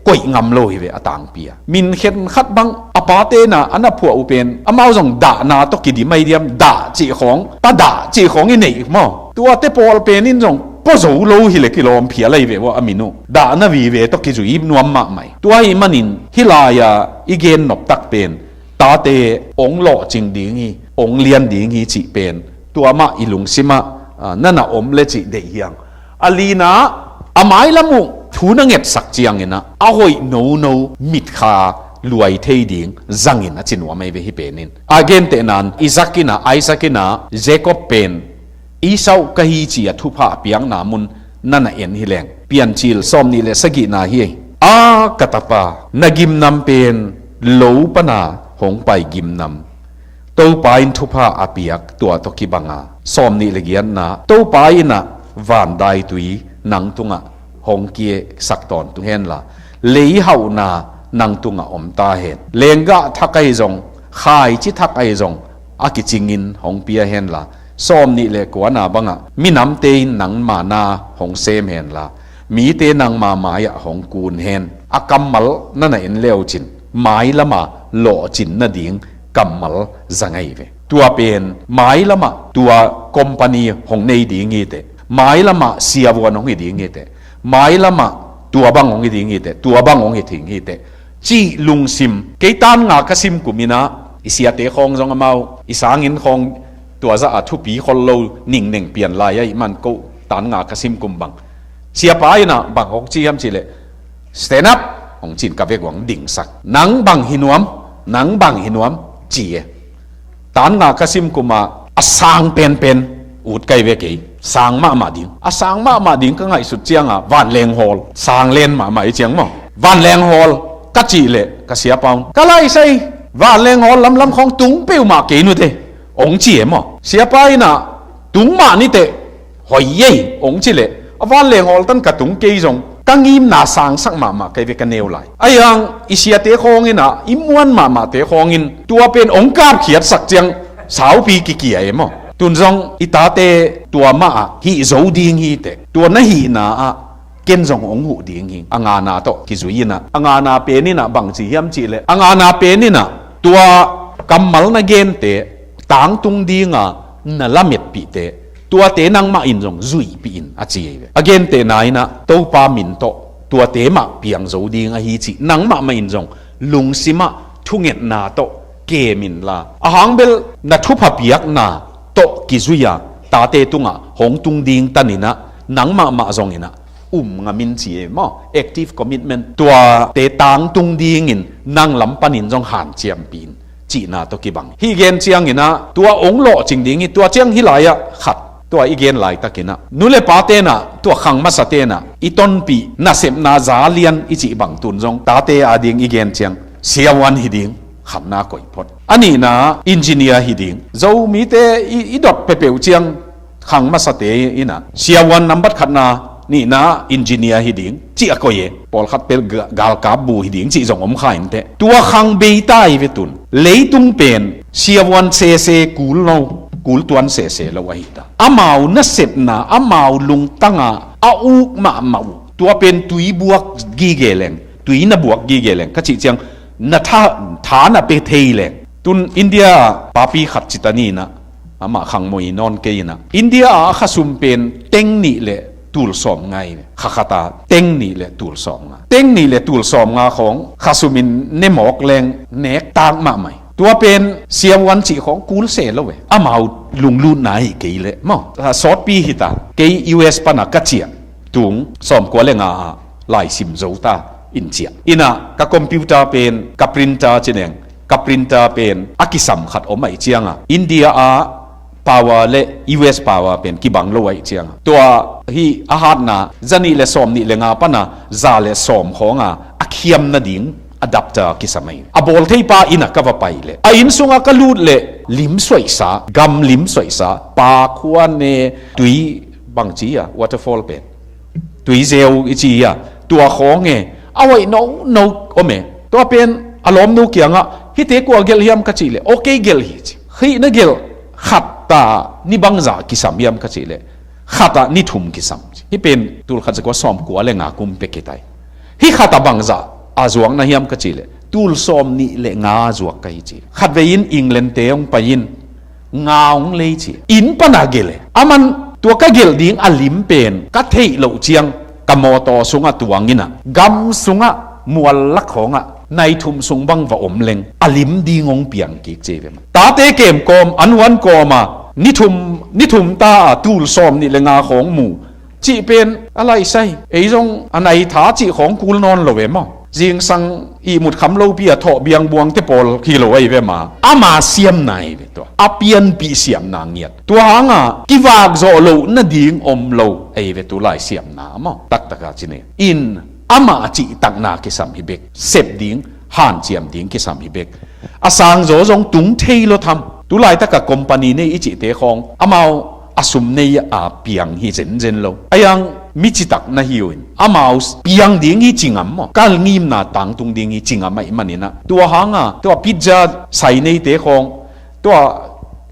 koih ngam lo hi ve a tangpi a. Min khen khat bang a pate na a na phuah uh pen amau zong dahna tawh kidim ai diam, dah cih khawng, pa dah cih khawng i neih maw? Tuate pawl pen in zong pua zo lo hi le kilawm phial ai ve uh a min uh. Dahna vive tawh kizui nuam mahmah hi. Tua hi manin hih lai-a i gen noptak pen tate ong lawhcing ding hi, ong lian ding hi cih pen tua mah i lungsimah, a, na na om le cih deih hiang. A lina, a mailam uh thu na ngetsak cianginah a hoih nono mitkha luai thei ding zangin a ci nuam ai ve hih penin. A gentehnan Isaac inah, Isaac inah Jacob pen Esau ka hi ci a thupha a piakna mun na na en hi leng, Piancil sawmnih le sagihna hi. A ka tapa, na gimnam pen lo pana hong pai gimnam, Topa in thupha a piak tua tawh kibanga. Sawmnih le giatna, Topa inah vandaitui nang tungah hong kiesak tawntung henla, lei hauhna nang tungah om ta hen. Lenggah thak ahi zong, khaici thak ahi zong a kicingin hong pia henla, sawmnih le kuana bangah minamte in nangma na hong sem henla, mite nangma mai-ah hong kun hen. A kammal na na en leucin mailama lawhcin nading kammal zang ai ve. Tua pen mailama tua company hong nei ding hi teh, mailama siavuan hong hi ding hi teh, mailama tua bang hong hi ding hi teh, tua bang hong hi thing hi teh cih lungsim. Kei tan nga ka sim kum inah i siate khawng zong amau i sangin khawng tua zah a thupi khol lo ningneng pian lai ahi man ko tan nga ka sim kum bang. Siapa inah bang hong ci hiam cihleh, "Stand up," hong cin ka vek uang dingsak. "Nang bang hi nuam, nang bang hi nuam," ci e. Tan nga ka sim kuma a sang penpen ut kai ve kei. Sang mahmah ding. A sang mahmah ding ka ngaihsut cianga vanleng hawl. Sang len mahmah i ciang maw. Vanleng hawl ka cih leh ka siapa un, "Ka laisai vanleng hawl lamlam khawng tung peuhmah kei nute," ong ci e maw. Siapa inah, "Tung mah niteh, hoi ei," ong ci leh, "A vanleng hawl tan ka tung kei zong ka ngimna sangsak mahmah kei ve ka neu lai." Ahi hang i siate khawng inah, i muan mahmahte khawngin tua pen ong kapkhiatsak ciang saupi kikia e maw. Tun zong i tate tua mah ah hih zo ding hi teh, tua na hihna ah ken zong ong huh ding hi. A ngana tawh kizui inah, a ngana pen inah bang ci hiam cihleh, a ngana pen inah tua kammal na gente tangtung dinga na lametpihte, tuate nangmah in zong zuihpih in a ci ahi ve. A gentehna inah Topa min tawh tuate mah piang zo ding ahi cih nangmah mah in zong lungsimah thungetna tawh kem inla, a hangbel na thupha piakna tawh kizui-a tate tungah hong tung ding taninah nangmah mah zong inah um ngam in ci e maw. Active commitment. Tuate tangtung dingin nang lam panin zong hanciampih in cihna tawh kibang. Hih gen cianginah tua ong lawhcing ding hi. Tua ciang hih lai-ah khat, Tua i gen laitakinah nu le pa tenah, tua khang masa tenah i tonpih nasepna za lian i cih bang tun zong tate ading i gen ciang siavuan hi ding khatna koih phot. A nihna engineer hi ding. Zomite i, i dot pepeuh ciang khang masate inah siavuan nambat khatna, nihna engineer hi ding cih a koih e. Pawlkhat pel ga-, galkap bu hi ding cih zong om kha inteh. Tua khang beita i ve tun. Leitung pen siavuan sese kul lo, kul tuan sese lo ahi ta. Amau nasepna, amau lungtanga a uk mahmah uh. Tua pen tui buak gige leng, tui na buak gige leng ka cih ciang na tha, tha na pe thei leng. Tun India papi khat cita ninah, amah khangmoi nawn kei inah, India a khasum pen teng nih le tul sawm ngai. Kha khata teng nih le tul sawm nga. Teng nih le tul sawm nga khawng khasumin ne mawk leng nek tak mahmai. Tua pen siavuan cih khawng kul se lo e. Amau lunglutna hi kei le maw. A, sawtpi hita. Kei U S pana ka ciah tung sawmkua le nga ah laisim zo ta in ciah. Inah ka computer pen, ka printer ci neng, ka printer pen a kisam khat om aih cianga India a power le U S power pen kibang lo aih cianga tua hi a hatna zanih le sawm nih le nga pana za le sawm khawnga a khiam nading adapter kisam ahi. A bawl theipa inah ka va pai le a inn sunga ka lut le lim suaihsa, gam lim suaihsa, pa khua ne, tui bangci a, waterfall pen, tui zeu i ci a, tua khawng e, a hoih nono om e. Tua pen a lawmnu kiangah hihte kua gelh hiam ka cih le, okay gelh hi ci. Hih na gelh khat ta ni bangzah kisam hiam ka cih le, khatah ni thum kisam ci. Hih pen tul khat zakua sawmkua le nga kum pek kitai. Hih khatah bangzah a zuak na hiam ka cih le, tul sawm nih le nga zuak ka hi ci. Khatvei in England te hong pai in nga hong lei ci. Inn pana gelh e. Aman tua ka gelh ding a lim pen ka theih loh ciang ka mawtaw sungah tuang inah gam sungah mual lak khawngah nai thum sung bang va om leng a lim ding hong piang kik ci ve. Tate kem kawm, an huan kawma ni thum, ni thum ta a tul sawm nih le nga khawng mu cih pen a laisai. Ei zong a nai tha cih khawng kul nawn lo ve maw. Zingsang ihmut kham lopi a thawh biangbuangte pawl hi lo ahi ve ma. Ama siamna ahi ve tua. A pianpih siamna ngiat. Tua hanga kivak zawh loh nading om lo ahi ve tu lai siamna maw. Taktaka ci ne. In amah a cihtakna kisam hi bek. Sep ding, hanciam ding kisam hi bek. A sangzaw zong tung thei lo tham. Tulaitaka company nei i cihte khawng amau a sum nei a piang hi zenzen lo. Ayang mi citak na hi uh in amau piang ding hi cingam maw. Kal ngimna tangtung ding hi cingam ahi maninah. Tua hanga, tua pizza sai neite khawng, tua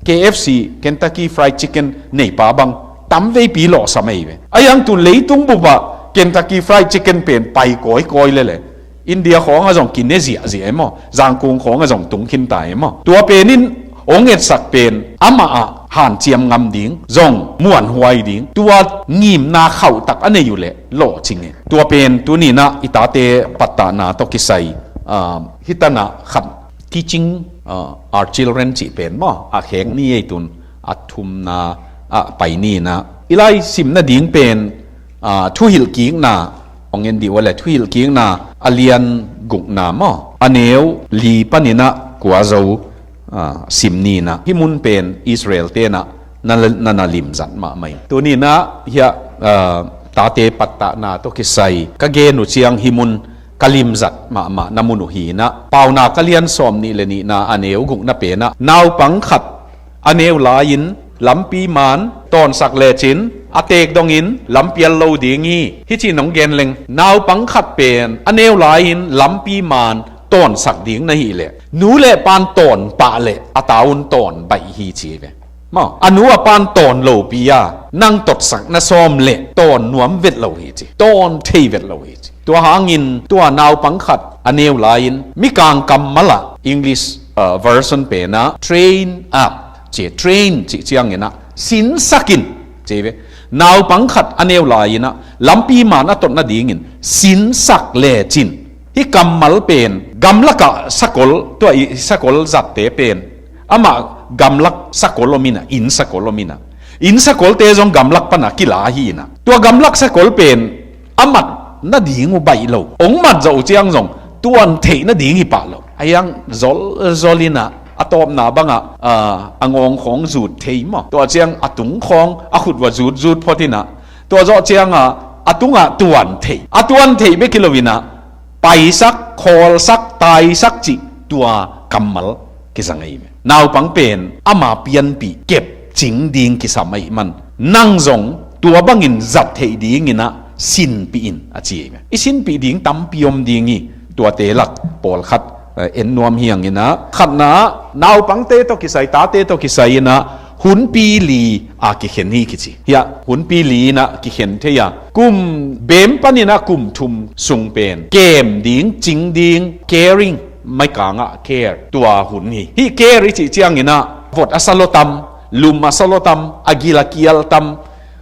K F C, Kentucky Fried Chicken neipa bang tamveipi lawhsam ahi ve. Ayang tun leitung bupah Kentucky Fried Chicken pen pai kawikawi lele. India khawngah zong kine ziahziah e maw. Zangkung khawngah zong tung khinta e maw. Tua penin hong etsak pen amah ah hanciam ngam ding, zong muanhuai ding. Tua ngimna khauhtak a nei uh leh lawhcing e. Tua pen tuninah i tate pattahna tawh kisai, ah, hitanah khat teaching, ah, our children cih pen maw. A khek ni ei tun a thumna ah pai ninah. I lai sim nading pen, ah, thuhilhkikna, hong en dih uh a le, thuhilhkikna a lian gukna maw. A neu li paninah kua zo, ah, sim ninah. Hih mun pen Israel tenah na, na, na limzat mahmah in. Tuninah hiah, ah, tate pattahna tawh kisai ka gen uh ciang hih mun ka limzat mahmah na mun uh hinah. Pauna ka lian sawm nih le nihna a neu gukna penah naupang khat a neu lai-in lampi man tawnsak lecin a teek dongin lampial lo ding hi. Hih ci nong gen leng naupang khat pen a neu lai-in lampi man tawnsak ding na hih leh nu le pan tawn pah leh a taun tawn baih hi ci ve. Maw, a nu a pan tawn lopi a nang totsak na sawm leh tawn nuam vet lo hi ci. Tawn thei vet lo hi ci. Tua hangin tua naupang khat a neu lai-in mikang kammal ah English, uh, version penah train up ci, train cih cianginah sinsakin ci ve. Naupang khat a neu lai-inah lampi man a tot nadingin sinsak lecin. Hih kammal pen gamlakah sakol, tua i sakol zatte pen amah gamlak sakol om inah, inn sakol om inah. Inn sakolte zong gamlak pana kila hi inah. Tua gamlak sakol pen a mat nading uh baih lo. Hong mat zawh uh ciang zong tuan theih nading hi pah lo. Ayang zolzol inah A tawpna bangah, ah, a ngawng khawng zut thei maw. Tua ciang a tung khawng a khut va zut zut phot inah. Tua zawh ciangah a tungah tuan thei. A tuan thei bek hi lo inah paisak, khawlsak, taisak cih tua kammal kizang ahi ve. Naupang pen ama pianpih kep cing ding kisam ahih man nang zong tua bangin zat theih dinginah sinpih in a ci ahi ve. I sinpih ding tampi om ding hi. Tuate lak pawlkhat, eh, en nuam hianginah khatna naupangte tawh kisai, tate tawh kisai inah hunpi li a kikhen hi kici. Hiah hunpi li inah kikhen thei a, kum beem paninah kum thum sung pen kem ding, cing ding, caring, maikangah care, tua hun hi. Hih care i cih cianginah vot a sa lo tam, lum a sa lo tam, a gil a kial tam,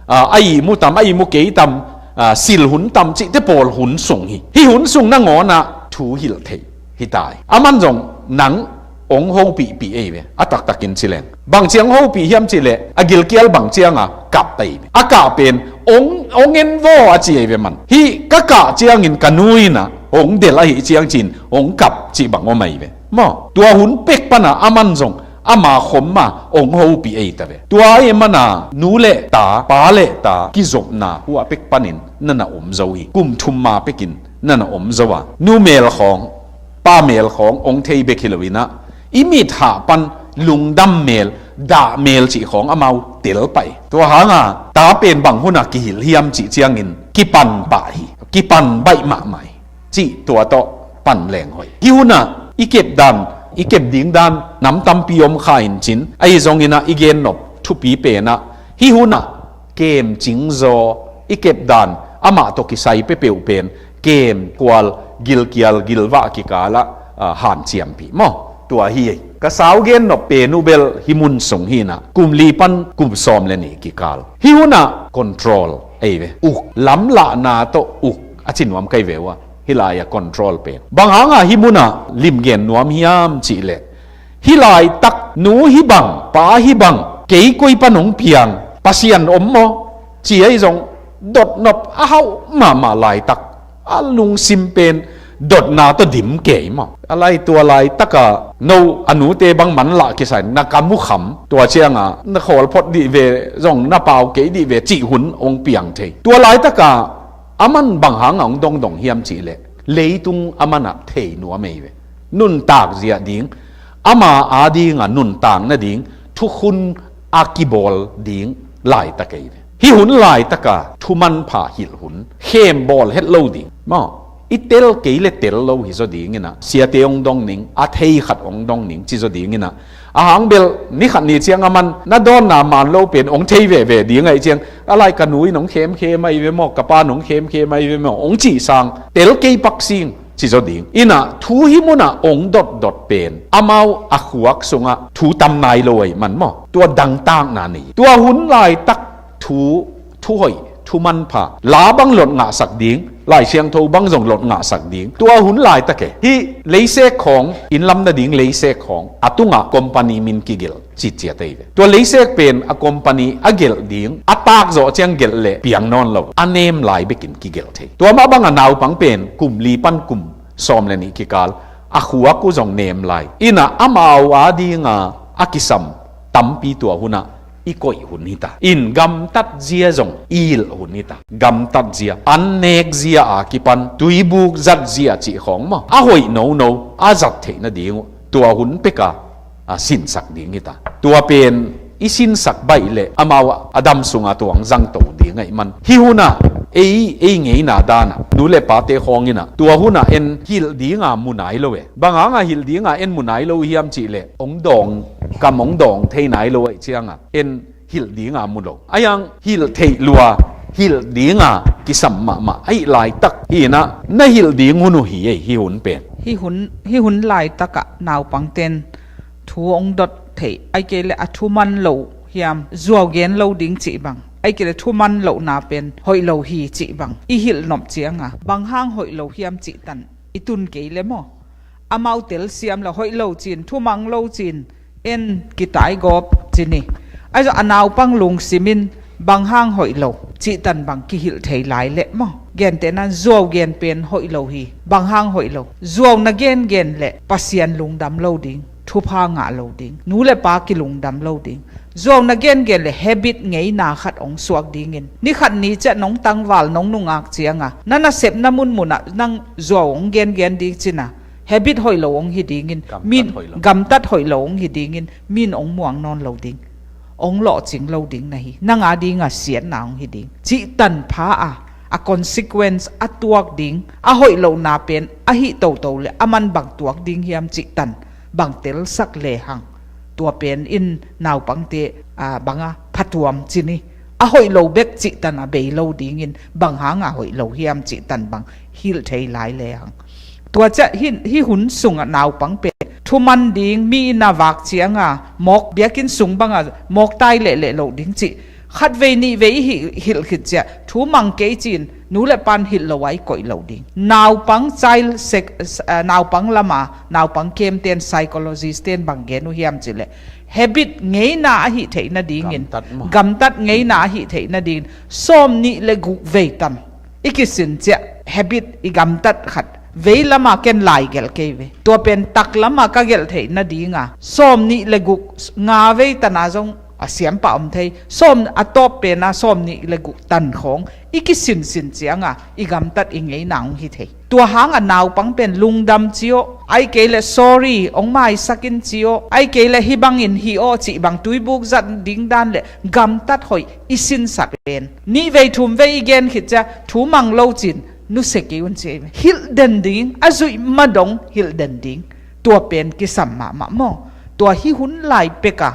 ah, a ihmu tam, a ihmu kei tam, ah, sil hun tam cihte pawl hun sung hi. Hih hun sung nangawnah thu hilh theih hi ta hi. Aman zong nang ong hopihpih ei ve, a taktakin ci leng. Bang ciang hopih hiam cih leh a gilkial bang cianga kap ei ve. A kah pen ong, ong en vaw a ci ei ve man. Hih ka kah ciangin ka nu inah ong delh ahih ciang cin ong kap cih bang om ei ve. Maw, tua hun pek pana aman zong ama khom ma ong hopih ei ta ve. Tua ahih mana nu le ta, pa le ta kizopna hua pek panin nana om zo hi. Kum thum ma pekin nana om zo a, nu mel khawng, pa mel khawng ong thei bek hi lo inah i mit hah pan lungdam mel, dah mel cih khawng amau tel pah hi. Tua hanga ta pen bang hunah kihilh hiam cih ciangin kipan pah hi. Kipan baih mahmah hi. Cih tua tawh pan leng hoih. Hih hunah i kep dan, i kep ding dan nam tampi om kha in cin, ahi zonginah i gennop thupi penah hih hunah kem cingzaw i kep dan amah tawh kisai pepeuh pen kem kual gilkial gilvah kikalah, ah, hanciampih maw? Tua hi ei. Ka sau gennop pen uh bel hih mun sung hinah kum li pan kum sawm le nih kikal. Hih hunah control ei ve. Uk, lamlahna tawh uk a ci nuam kai ve uh a. Hih lai-ah control pen bang hangah hih munah limgen nuam hiam cihleh, hih laitak nu hih bang, pa hih bang, kei koi pan hong piang, Pasian om maw, ci ahi zong dotnop a hauh mahmah laitak, a lungsim pen dotna tawh dim kei maw. A lai tua laitaka no a nute bang manlah kisai na kam uh kham, tua cianga na khawl phot dih ve zong na pau kei dih ve cih hun hong piang thei. Tua laitaka aman bang hanga hong dongdong hiam cihleh, leitung amanah thei nuam ei ve. Nuntak ziah ding, ama adinga nuntak nading thukhun a kibawl ding laitak ei ve. Hih hun laitaka thumanpha hilh hun, khem bawl het lo ding maw? I tel kei le tel lo hi zaw dinginah siate hong dong ning, a thei khat hong dong ning ci zaw dinginah, a hang bel ni khat ni ciang aman na dawnna man lo pen hong thei veve ding ahih ciang, a lai ka nu in hong khemkhem ahi ve maw, ka pa in hong khemkhem ahi ve maw, hong cih sang tel kei pak sing ci zaw ding. Inah thu hih munah hong dotdot pen amau a khuak sungah thu tam nai lo ahih man maw, tua dangtakna nei. Tua hun laitak thu, thu hoih, thu manpha, la bang lot ngahsak ding, Lai Siangtho bang zong lot ngahsak ding. Tua hun laitak e, hih leisek khawng, innlam nading leisek khawng a tungah company min kigelh citciat ei ve. Tua leisek pen a company a gelh ding, a takzawh ciang gelh leh piang nawn lo, a nem lai bekin kigelh thei. Tua mah banga naupang pen kum li pan kum sawm le nih kikal a khuak uh zong nem lai. Inah amau adinga a kisam tampi tua hunah i koih hun hita. In gamtat zia zong i hilh hun hita. Gamtat zia, an nek zia a kipan tuibuk zat zia cih khawng maw, a hoih nono a zat theih nading uh tua hun peka a sinsak ding hita. Tua pen i sinsak baih leh amau a dam sunga tuang zangto ding ahih man, hih hunah ei, ei ngeina danah nu le pate khawnginah tua hunah en hilh dinga mu nai lo e. Bang hanga hilh dinga en mu nai lo hiam cihleh, hong dawng, kam hong dawng thei nai lo ahih cianga en hilh dinga mu lo. A hiang hilh theih lua, hilh dinga kisam mahmah ahih laitak hinah na hilh ding hun uh hi ei, hih hun pen. Hih hun, hih hun laitakah naupangten thu hong dot theih, ahih kei leh a thuman lo hiam, zuau gen lo ding cih bang, ahih kei leh thuman lohna pen hoih lo hi cih bang i hilh nop cianga bang hang hoih lo hiam cih tan i tun kei le maw? Amau telsiam lo, hoih lo cin, thumang lo cin, en kitaigawp cin hi. Ahi zong a naupang lungsimin bang hang hoih lo cihtan bang kihilh thei lai leh maw? Gentehna zuau gen pen hoih lo hi. Bang hang hoih lo? Zuau na gengen leh Pasian lungdam lo ding, thupha ngah lo ding, nu le pa kilungdam lo ding. Zuau na gengen le habit ngeina khat hong suak dingin, ni khat ni ciah nong tangval, nong nungak cianga na nasepna munmunah nang zuau hong gengen ding cina, habit hoih lo hong hi dingin, gamtat min hoih lo. Gamtat hoih lo hong hi dingin, min hong muang nawn lo ding, hong lawhcing lo ding na hi, nang a dinga siatna hong hi ding. Cihtan pha a, a consequence, a tuak ding, a hoih lohna pen a hih toto le a man bang tuak ding hiam cihtan bang telsak lehang, tua pen in naupangte, a, banga phatuam cin hi. A hoih lo bek cihtan a bei lo dingin, bang hanga hoih lo hiam cihtan bang hilh thei lai lehang. Tua ciah hi, hi hun sungah naupang pen thuman ding, mi in a vak cianga mawk, biakinn sung banga mawk tai lehleh loh ding cih khatvei nihvei i hih, hilh khit ciah thu mang kei cin, nu le pan hilh lo a i koih lo ding. Naupang child psych-, ah, naupang lama naupang kemten, psychologist ten bang gen uh hiam cileh, habit ngeina a hih theih nadingin, gamtat maw? Gamtat ngeina a hih theih nadingin sawm nih le guk vei tan i kisin ciah habit i gamtat khat vei lama ken lai gelh kei ve. Tua pen tak lama ka gelh theih nadinga sawm nih le guk, nga vei tana zong a siampah om thei. Sawm a tawp pena sawm nih le guk tan khawng i kisinsin cianga i gamtat i ngeina hong hi thei. Tua hanga naupang pen lungdam ciaw, ai kei le sorry, hong maisakin ciaw, ai kei le hih bangin hi aw cih bang tuibuk zat ding dan le gamtat hoih i sinsak pen, nih vei thum vei i gen khit ciah thu mang lo cin, nusia kei un ci ei. Hilh den ding, a zuih madong hilh den ding. Tua pen kisam mahmah maw? Tua hi hun lai peka,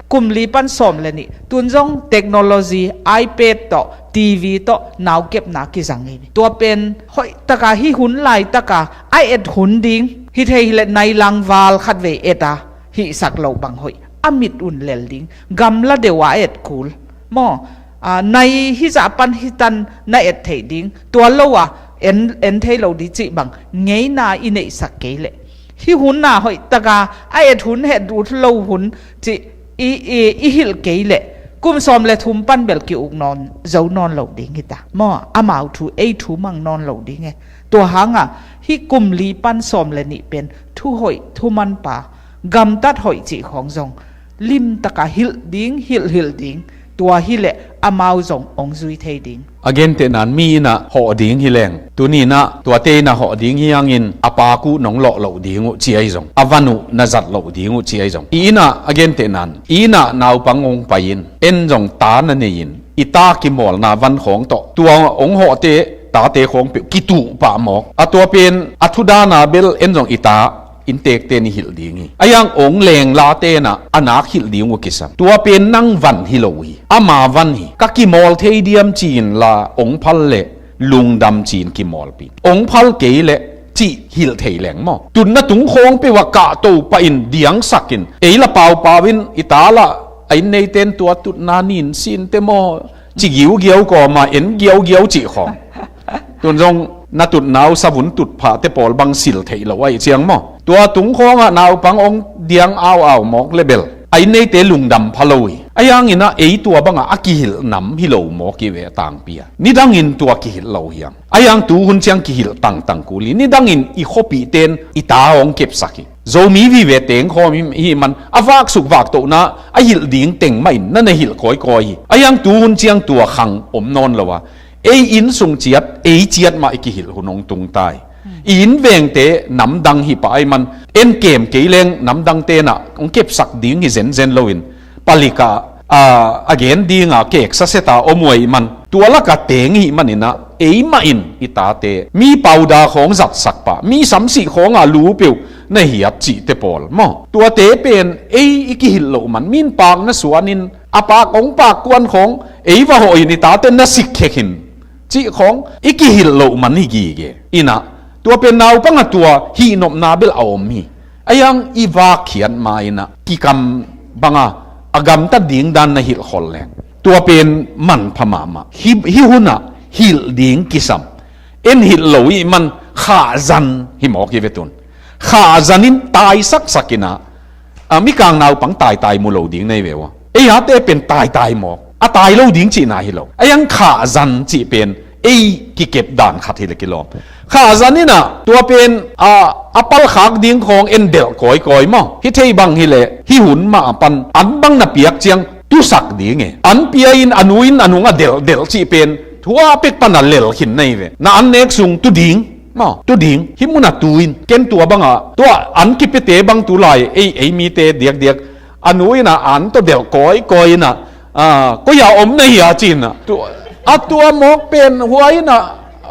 kum li pan sawm le nih, tun zong technology, iPad tawh, TV tawh, naukepna kizang ei. Tua pen hoih taka hi hun lai taka a et hun ding, hi thei hileh nai langval khatvei et a, hihsak loh bang hoih, a mit un lel ding, gamla deuh a et kul maw? A, nai hizah pan hitan na et theih ding, tua lo a en, en thei lo ding cih bang ngeina i neihsak kei leh, hi hun a hoih taka a et hun, het ut lo hun cih i, i, i hilh kei leh, kum sawm le thum pan bel ki-uk nawn zo nawn lo ding hita maw? Amau thu, ei thu mang nawn lo ding e. Tua hanga hi kum li pan sawm le nih pen thu hoih, thu manpa, gamtat hoih cih khawng zong limtaka hilh ding, hilh hilh ding. Tua hileh amau zong hong zui thei ding. A gentehnan mi innah hawh ding hileng, tuni innah tuate innah hawh ding hi hangin a paak uh nong lawh loh ding uh ci ahi zong, a van uh na zat loh ding uh ci ahi zong, i innah a gentehnan i innah naupang hong pai in, en zong ta na nei in, i ta kimawlna van khawng tawh tua hong hawhte tate khawng peuh kituh pah mawk. A tua pen a thudana bel en zong i ta inntekte nih hilh ding hi. A hiang hong lenglate innah a nak hilh ding uh kisam. Tua pen nang van hi lo hi, ama van hi. Ka kimawl thei diam ci-in la hong phal leh lungdam ci-in kimawlpi. Hong phal kei leh cih hilh thei leng maw? Tutna tung khawng peuh ah kahto pah in diangsak in, ei la paupau in, i ta lah a inn neite in tua tutna nin sinte maw, ci giugiau kawma en giaugiau cih khawng. Tun zong na tutna uh savun tutphahte pawl bang sil theih lo ahih ciang maw? Tua tung khawngah naupang hong diang au au mawk le bel a inn neite lungdam pha lo hi. A hianginah ei tua bangah a kihilh nam hi lo mawk hi ve a tangpi a. Nidangin tua kihilh lo hiam? A hiang tu hun ciang kihilh tangtang kul hi. Nidangin i khuapihte in i ta hong kepsak hi. Zomi vive tengkhawm hi, hi man a vaksuk vaktohna a hilh ding teng mahin na na hilh kawikawi hi. A hiang tu hun ciang tua khang om nawn lo a, ei inn sung ciat, ei ciat mah i kihilh hun hong tung ta hi. I inn vengte namdang hi pah ahi man, en kem kei leng namdangte innah hong kepsak ding hi zenzen loin, palikah a, a gen dinga keksa seta om uh ahi man, tua laka teng hih maninah ei mahin i tate mi pauda khawng zatsak pah, mi samsih khawnga lu peuh na hiat cihte pawl maw? Tuate pen ei i kihilh loh man, min paak na suanin a paak hong paak kuan khawng ei va hawhin i tate na sikkhek hin cih khawng i kihilh loh man hi gige. Innah tua pen naupangah tua hihnopna bel a om hi. A hiang i vakkhiat ma innah kikam banga a gamtat ding dan na hilhkhol leng, tua pen manpha mahmah. Hi, hi hunah hilh ding kisam. En hilh lo ih man khahzan hi mawk hi ve tun. Khahzan in taisaksak innah, a, mikang naupang taitai mu lo ding nei ve uh a. Ei ate pen taitai mawk, a tai lo ding cihna hi lo. A hiang khahzan cih pen ei kikep dan khat hi le kilawm. Khahzan innah tua pen, a, a palkhak ding khawng en delh kawikawi maw? Hi thei bang hileh hih hun mah pan an bang na piak ciang tusak ding e. An pia in a nu in a nung a delhdelh cih pen thua pek pan a lel khin na hi ve. Na an nek sung tu ding maw? Tu ding. Hih mun a tu in ken tua bangah tua an kipiate bang tu lai ei ei mite diakdiak a nu in a an tawh delh kawikawi in a, a, koi a om na hi a ci in a. Tu, a tua mawk pen hua in a,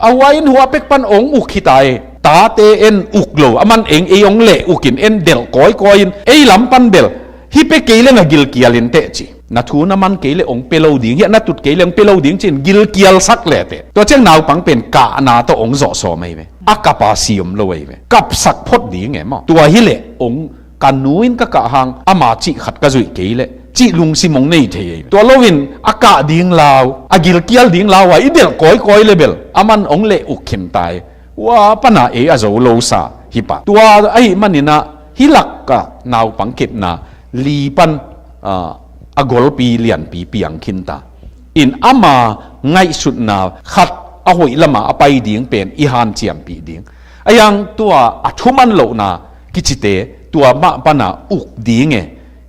a hua in hua pek pan ong uk hi ta e. Tate en uk lo, a man eng ei ong leh uk in en delh kawikawi in ei lam pan bel hih pe kei leng a gilkial in teh ci. Na thu na man kei leh ong pe lo ding, hiah na tut kei leh ong pe lo ding ci in gilkial sak le teh. Tua ciang naupang pen kahna tawh ong zawh sawm ahi ve. A kap a si om lo ahi ve. Kapsak phot ding e maw? Tua hileh ong ka nu in ka kah hang ama cih khat ka zuih kei leh cih lungsim ong nei thei ahi. Tua loin a kah ding lau, a gilkial ding lau a i delh kawikawi le bel a man ong leh uk khin ta e. Hua pana ei a zo lo sa hi pah. Tua ahih manin a hih lak ah naupang kepna li pan, a, a golpi lianpi piang khin ta in ama ngaihsutna khat a hoih lamah a pai ding pen i hanciampih ding. A yang tua a thuman lohna kicite tua mah pana uk ding e.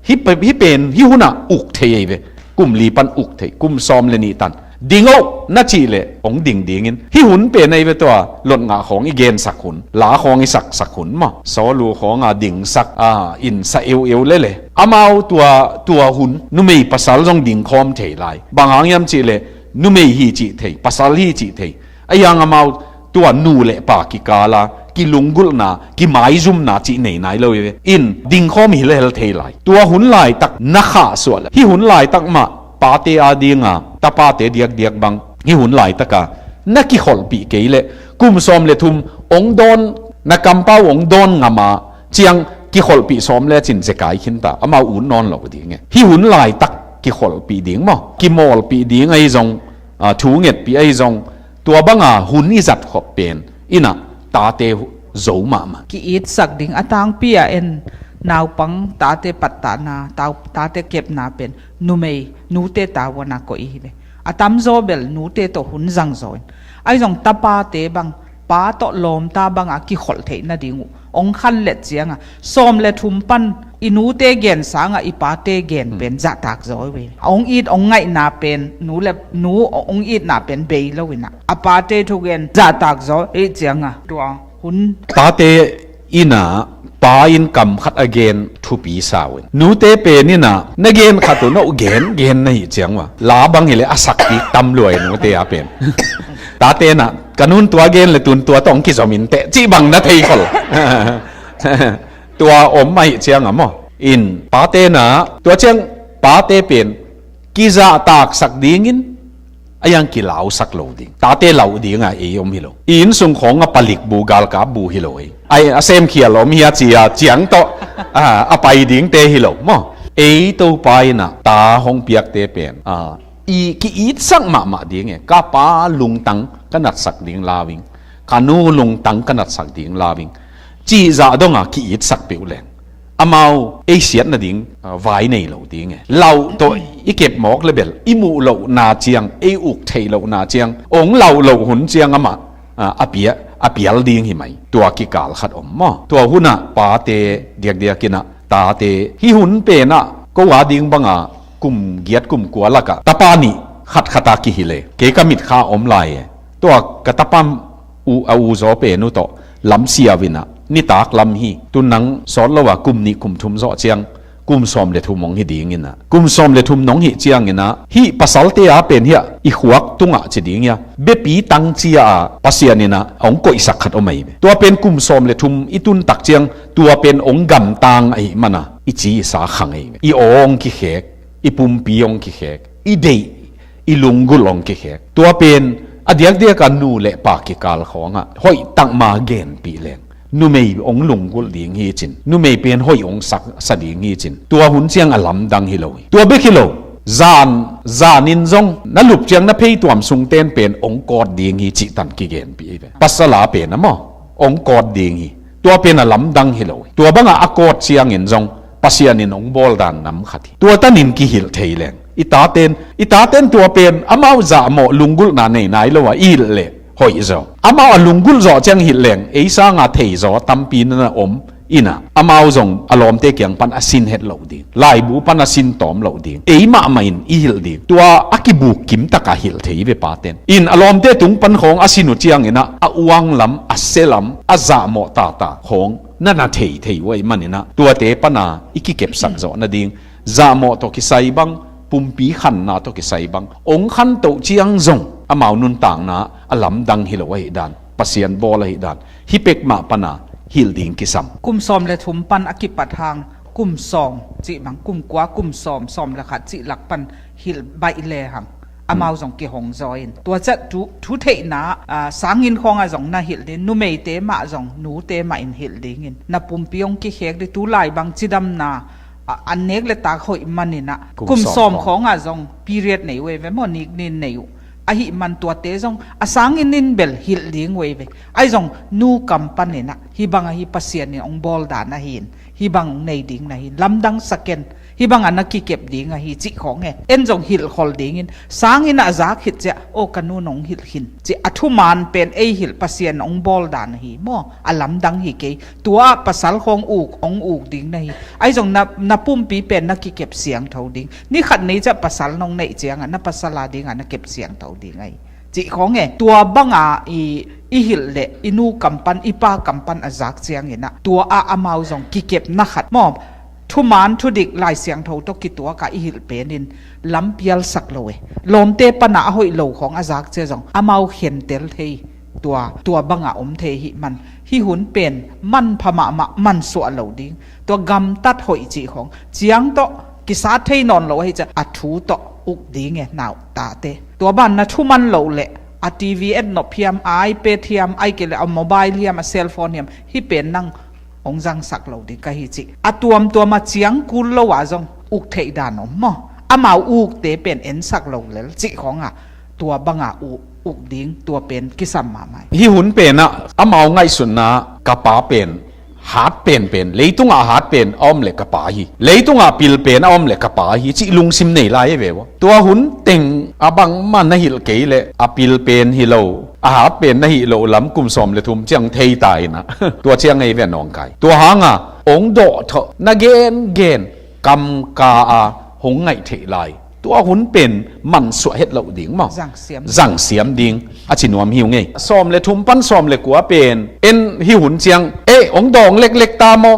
Hih pe-, hih pen hih hunah uk thei ahi ve. Kum li pan uk thei, kum sawm le nih tan ding oh na cih leh ong ding dingin hih hun pen ahi ve tua lotngah khawng i gensak hun, la khawng i saksak hun maw? Sawlu khawng a dingsak, a, in sa eueu lele. Amau tua, tua hun numei pasal zong dingkhawm thei lai. Bang hang hiam cih leh numei hi cih thei, pasal hi cih thei. A yang amau tua nu le pa kikala kilunggulhna, kimaizumna cih nei nai lo hi ve. In dingkhawm hi lehel thei lai. Tua hun laitak na khahsuah le hih hun laitak mah pate a dinga tapate diakdiak bang hih hun laitaka na kikholhpih kei leh kum sawm le thum ong dawn, na kampau ong dawn ngam a ciang kikholhpih sawm le cin zekai khin ta, amau ut nawn lo ding e. Hih hun laitak kikholhpih ding maw, kimawlpih ding ahi zong, a, thu ngetpih ahi zong, tua banga hun i zat khop pen in a tate zo mahmah. Ki-itsak ding a tangpi a en naupang tate pattahna, tau-, tate kepna pen numei, nute tavuan a koih hi ve. A tamzaw bel nute tawh hun zangzaw in. Ahi zong tapate bang, pa tawh lawmta banga kikholh theih nading uh ong khanlet cianga sawm le thum pan i nute gen sanga i pate gen pen zahtak zaw ve. Ong it ong ngaihna pen nu le nu ong itna pen bei lo in a, a pate thugen zahtak zaw hi cianga tua hun. Tate in a pa in kam khat a gen thupi sau in, nute pen in a na gen khat uh na uh gen gen na hi ciang uh a, la bang hileh a sakpih tam lua hi nute a pen. Tate in a ka nun tua gen le tun tua tawh ong kizom in teh cih bang na thei khol. Tua om ahih cianga maw, in pate in a tua ciang pate pen kizahtaksak dingin a yang kilausak lo ding. Tate lau dinga ei om hi lo. I innsung khawnga palik bu, galkap bu hi lo ei. Ai, a semkhial om hi a ci a ciang tawh, a, a pai dingte hi lo maw? Ei Topa in a ta hong piakte pen, a, i ki-itsak mahmah ding e. Ka pa lungtang ka natsak ding lau ing, ka nu lungtang ka natsak ding lau ing cih zah donga ki-itsak peuh leng amau ei siat nading, a, vai nei lo ding e. Lau tawh i kep mawk le bel i muh lohna ciang, ei uk theih lohna ciang, ong lau loh hun ciang amah, a, a pia, a pial ding hi mai. Tua kikal khat om maw? Tua hunah pate diakdiak in a tate hih hun pen a ko a ding banga kum giat kum kua lakah tapa nih khatkhat a kihilh e. Kei ka mitkha om lai e. Tua ka tapa u, a u zaw pen uh tawh lamsiau in a nitak lam hi. Tun nang sawt lo a kum nih kum thum zawh ciang kum sawm le thum hong hi ding in a, kum sawm le thum nong hih ciangin a hih pasalte a pen hiah i khuak tungah ci ding hiah bepi tang cia a Pasian in a hong koihsak khat om ahi ve. Tua pen kum sawm le thum i tun tak ciang tua pen hong gamtang ahih mana i ci i sa khang ahi ve. I aw hong kikhek, i pumpi hong kikhek, i deih, i lunggulh hong kikhek. Tua pen a diakdiak a nu le pa kikal khawngah hoih takma genpih leng numei hong lunggulh ding hi cin, numei pen hoih hong sak sa ding hi cin, tua hun ciang a lamdang hi lo hi. Tua bek hi lo, zan, zan in zong na lup ciang na pheituam sungten pen hong kawt ding hi cih tan kigenpih hi ve. Pasal a pen a maw, hong kawt ding hi. Tua pen a lamdang hi lo hi. Tua bangah a kawt ciangin zong Pasian in hong bawl dan nam khat hi. Tua tanin kihilh thei leng i taten, i taten tua pen amau zahmawh lunggulhna nei nai lo a i hilh leh hoih zaw. Amau a lunggulh zawh ciang hilh leng ei sanga thei zaw tampi na om inah amau zong a lawmte kiang pan a sin het loh ding, laibu pan a sin tawm loh ding, ei mahmah in i hilh ding. Tua a kibuk kim takah hilh thei ve paten in a lawmte tung pan khawng a sin uh cianginah a uang lam, a se lam, a zahmawh tata khawng na na thei thei uh ahih maninah tuate pana i kikepsak zawh nading zahmawh tawh kisai bang, pumpi khanna tawh kisai bang, ong khantoh ciang zong amau nuntakna a lamdang hi lo ahih dan, Pasian bawl ahih dan, hih pek mah pana hilh ding kisam. Kum sawm le thum pan a kipat hang kum sawm cih bang, kum kua, kum sawm, sawm le khat cih lak pan hilh baih le hang amau zong kihong zaw in. Tua ciah thu, thu theihna, aa, sangin khawngah zong na hilh ding, numeite mah zong nute mah in hilh dingin. Na pumpi hong kikhek ding, tulai bang cidamna, a, an nek le tak hoih maninah kum sawm khawngah zong period nei uh ei ve maw, niknin nei uh. Ahih man tuate zong a sangin in bel hilh ding uh ei ve. Ahi zong nu kam paninah hih bang ahi, Pasian in hong bawl dan ahi in, hih bang hong nei ding na hi in, lamdang saken, hih bang a na kikep ding ahi cih khawng e. En zong hilh khol dingin sangin a zak khit ciah, aw ka nu nong hilh khin cih a thuman pen ei hilh, Pasian hong bawl dan ahi maw, a lamdang hi kei. Tua ah pasal khawng uk, ong uk ding na hi. Ahi zong na, na pumpi pen na kikep siangtho ding. Ni khat ni ciah pasal nong neih ciangah na pasal a dingah na kep siangtho ding ahi cih khawng e. Tua banga i, i hilh le i nu kam pan, i pa kam pan a zak cianginah tua ah amau zong kikepna khat maw, thuman thudik Lai Siangtho tawh kituakah i hilh penin lampialsak lo e. Lawmte pana a hoih lo khawng a zak cia zong amau khentel thei. Tua, tua banga om thei hih man, hih hun pen manpha mahmah, mansuah lo ding. Tua gamtat hoih cih khawng ciang tawh kisat thei nawn lo ahi ciah a thu tawh uk ding e, nau tate. Tua ban na thuman loh le a TV et nop hiam, a iPad hiam, ahi kei le a mobile hiam, a cellphone hiam, hih pen nang hong zangsak lo ding ka hi cih a tuamtuam a ciang kul lo ah zong uk theih dan om maw? Amau ukte pen ensak lo lel cih khawngah tua banga uk, uk ding, tua pen kisam mahmah hi. Hih hun penah amau ngaihsutna ka pa pen hat penpen, leitungah hat pen a om le ka pa hi, leitungah pil pen a om le ka pa hi cih lungsim nei lai hi ve ua. Tua hun teng a bangmah na hilh kei le a pil pen hi lo, a hat pen na hih loh lam kum sawm le thum ciang thei ta inah tua ciang ei ve nawngkai. Tua hanga ong dawh thawh na gengen kamka a hong ngaih theih lai. Tua hun pen mansuah het loh ding maw? Zangsiam. Zangsiam ding a ci nuam hi uh ngei. Sawm le thum pan sawm le kua pen en hih hun ciang, e, ong dawng leklek ta maw?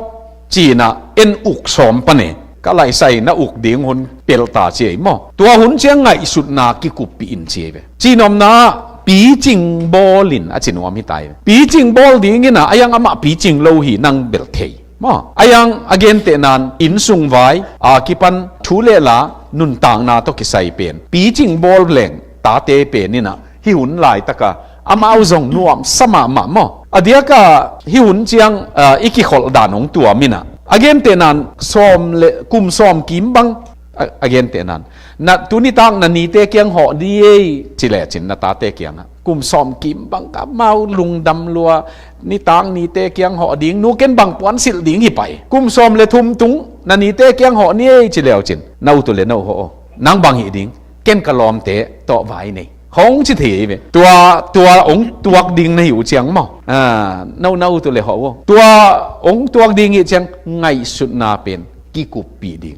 Cinah en uk sawm pan e. Ka laisai na uk ding hun pelta ci ei maw? Tua hun ciang ngaihsutna kikuppih in ci ei ve. Cinopna ah picing bawl in a ci nuam hi ta ei ve. Picing bawl dinginah a iang amah picing lo hi nang bel thei maw? A iang a gentehnan innsung vai a kipan thu le la nuntakna tawh kisai pen picing bawl leng tate pen inah hih hun laitaka amau zong nuamsa mahmah maw? A diaka hih hun ciang, ah, i kikholh dan hong tuam inah a gentehnan sawm le kum sawm kim bang, a, a gentehnan na tunitak na nite kiang hawh ni ei ci lecin na tate kiangah kum sawm kim bang ka mau lungdam lua, nitak nite kiang hawh ding, nu ken bang puan silh ding hi pai. Kum sawm le thum tung na nite kiang hawh ni ei ci leucin na utu le na uh hawh aw, nang bang hih ding, ken ka lawmte tawh vai nei hong ci thei ei ve. Tua, tua ong tuak ding na hi uh ciang maw? Ah, na, na utu le hawh aw. Tua ong tuak ding hi ciang ngaihsutna pen kikuppih ding.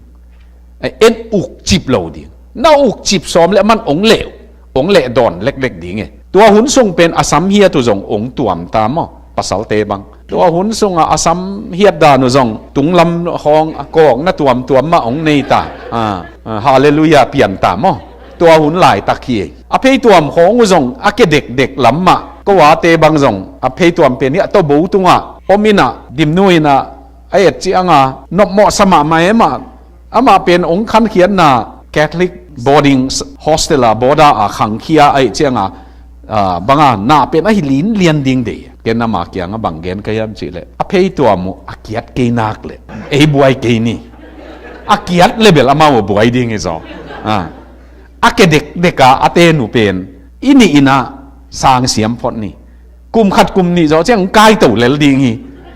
Eh, en ukcip lo ding. Na ukcip sawm le man ong leh, ong leh dawn leklek ding e. Tua hun sung pen a sam hiat uh zong ong tuam ta maw? Pasalte bang. Tua hun sungah a sam hiat dan uh zong tunglam hawng a kawk na tuamtuam mah ong nei ta. Ah, ah, Halleluiah pian ta maw? Tua hun laitak hi. A pheituam khawng uh zong a ke dekdek lam mah. Ko ate bang zong a pheituam pen hi a tobo tungah om inah dimnu inah a et cianga nopmawh sa mahmah e mah. Amah pen ong khankhiatna Catholic boarding hostel a boarder a khangkhia ahih cianga, ah, banga na pen ahi linlian ding dei. Ken ama kianga bang gen ka hiam cihleh a pheituam uh a kiat kei nak le ei buai kei ni. A kiat le bel amau a buai ding hi zaw. Ah. A ke dekdeka a tenu pen i nih inah sang siam phot ni. Kum khat kum nih zawh ciang kaito lel ding hi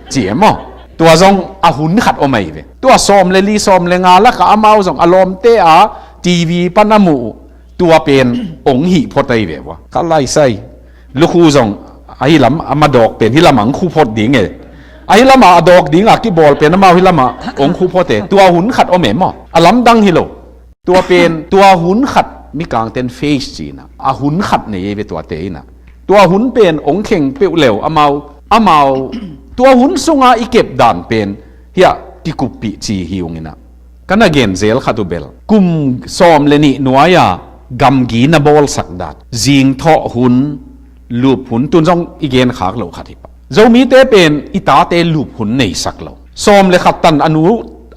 ci e maw? Tua zong a hun khat om ahi ve. Tua sawm le li sawm le nga lakah amau zong a lawmte a TV pan a muh uh tua pen ong hih phot ahi ve ua. Ka laisai Lukhu zong ahi lam a madawk pen hih lamah hong khuphot ding e. Ahi lamah a dawk dingah kibawl pen amau hih lamah hong khuphot e. Tua hun khat om e maw? A lamdang hi lo. Tua pen tua hun khat mikangten face cinah a hun khat nei e ve tuate inah. Tua hun pen hong kheng peuh leu amau amau tua hun sunga i kep dan pen hiah kikuppih ci hi ung inah. Ka na gen zel khat uh bel kum sawm le nih nuai-a gamgi na bawlsak dan, zingthawh hun, lup hun, tun zong i gen khak loh khat hi pah. Zomite pen i tate lup hun neisak lo. Sawm le khat tan a nu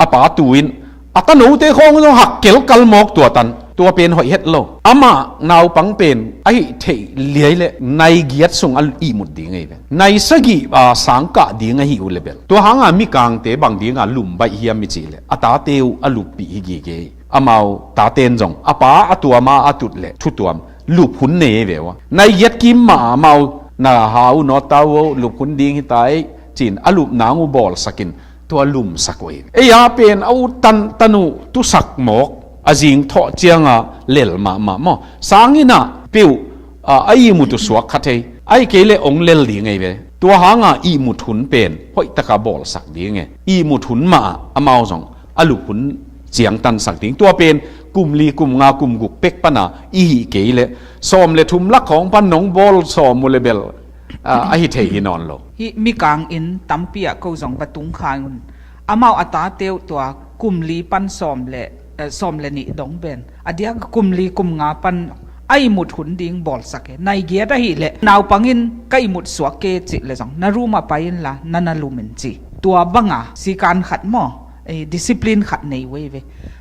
a pa tu in a tanote khawng zong hak kelkal mawk tua tan. Tua pen hoih het lo. Amah naupang pen ahi theih liai le nai giat sung a ihmut ding ahi ve. Nai sagih a sangkah ding ahi uh le bel tua hanga mikangte bang dinga lum baih hiam i cih le a tate uh a luppih hi gige. Amau taten zong a pa a tuama a tut le thutuam lup hun nei ve ua. Nai giat kim mah amau na ha uh nawt ta uh lup hun ding hi ta ei cin a lup nang uh bawlsakin tua lumsak uh ei. Ei a pen a u tan tanu tusak mawk a zingthawh cianga lel mahmah maw? Sanginah peuh a ihmut uh suak khat ei. Ahi kei le ong lel ding ei ve. Tua hanga ihmut hun pen hoihtaka bawlsak ding e. Ihmut hun mah amau zong a lup hun ciangtansak ding. Tua pen kum li kum nga kum guk pek pana i hih kei le sawm le thum lak khawng pan nong bawl sawm uh le bel ahi thei hi nawn lo. Hih mikang in tampi ah ko zong va tung khai un. Amau a tate uh tua kum li pan sawm le sawm le nih dong pen a diak kum li kum nga pan a ihmut hun ding bawlsak e. Nai giat ahih le naupang in ka ihmut suak ke cih le zong na room a pai inla na na lum in ci. Tua banga sikan khat maw discipline khat nei uh ei ve.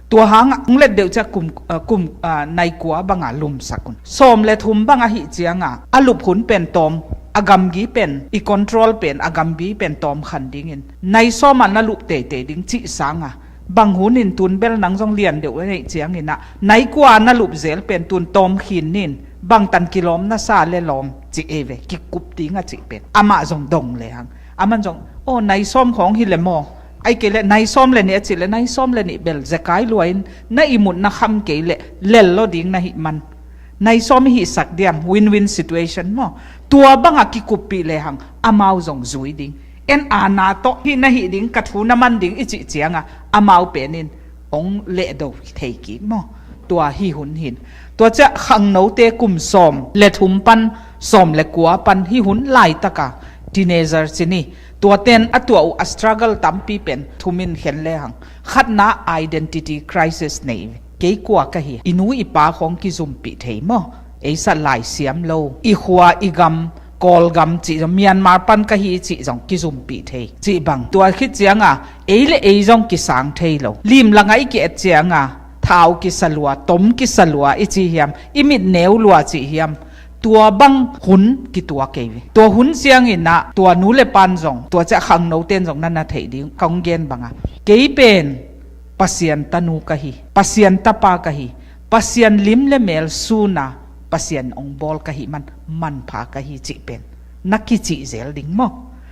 Tua hanga hong let deuh ciah kum kum nai kua banga lumsak un. Sawm le thum bang ahih cianga a lup hun pen tawm a gamgi pen i control pen a gamgi pen tawm khan dingin nai sawma na lup teitei ding cih sanga bang hunin tun bel nang zong lian deuh a neih cianginah nai kua na lup zel pen tun tawm khin nin bangtan kilawm na sa le lawm cih ei ve. Kikup ding a cih pen amah zong dong le hang. Aman zong aw nai sawm khawng hi le maw? Ahi kei le nai sawm le nih a cih le nai sawm le nih bel zekai luain na ihmut na kham kei le lel lo ding na hih man. Nai sawm i hihsak diam win-win situation maw? Tua banga kikuppih le hang amau zong zui ding. En ana tawh hih na hih ding ka thu na man ding i cih cianga amau penin ong lehdo thei kik maw? Tua hi hun hin tua ciah khangnote kum sawm le thum pan sawm le kua pan hi hun laitaka teenager cini tuaten a tuah uh a struggle tampi pen thumin khen le hang. Khatna identity crisis nei ve. Kei kua ka hi i nu i pa khawng kizumpih thei maw? Eisa lai siam lo i khua i gam Kawlgam cih zong Myanmar pan ka hi cih zong kizumpih thei cih bang tua khit cianga ei le ei zong kisang thei lo. Limlanga i ki-et cianga thau kisa lua tom kisa lua i ci hiam i mit neu lua cih hiam? Tua bang hun kitua kei ve. Tua hun cianginah tua nu le pan zong tua ciah khangnoten zong na na theih ding kong gen banga kei pen Pasian tanu ka hi, Pasian tapa ka hi, Pasian lim le mel suna Pasian ong bawl ka hi man manpha ka hi cih pen na kicih zel ding maw?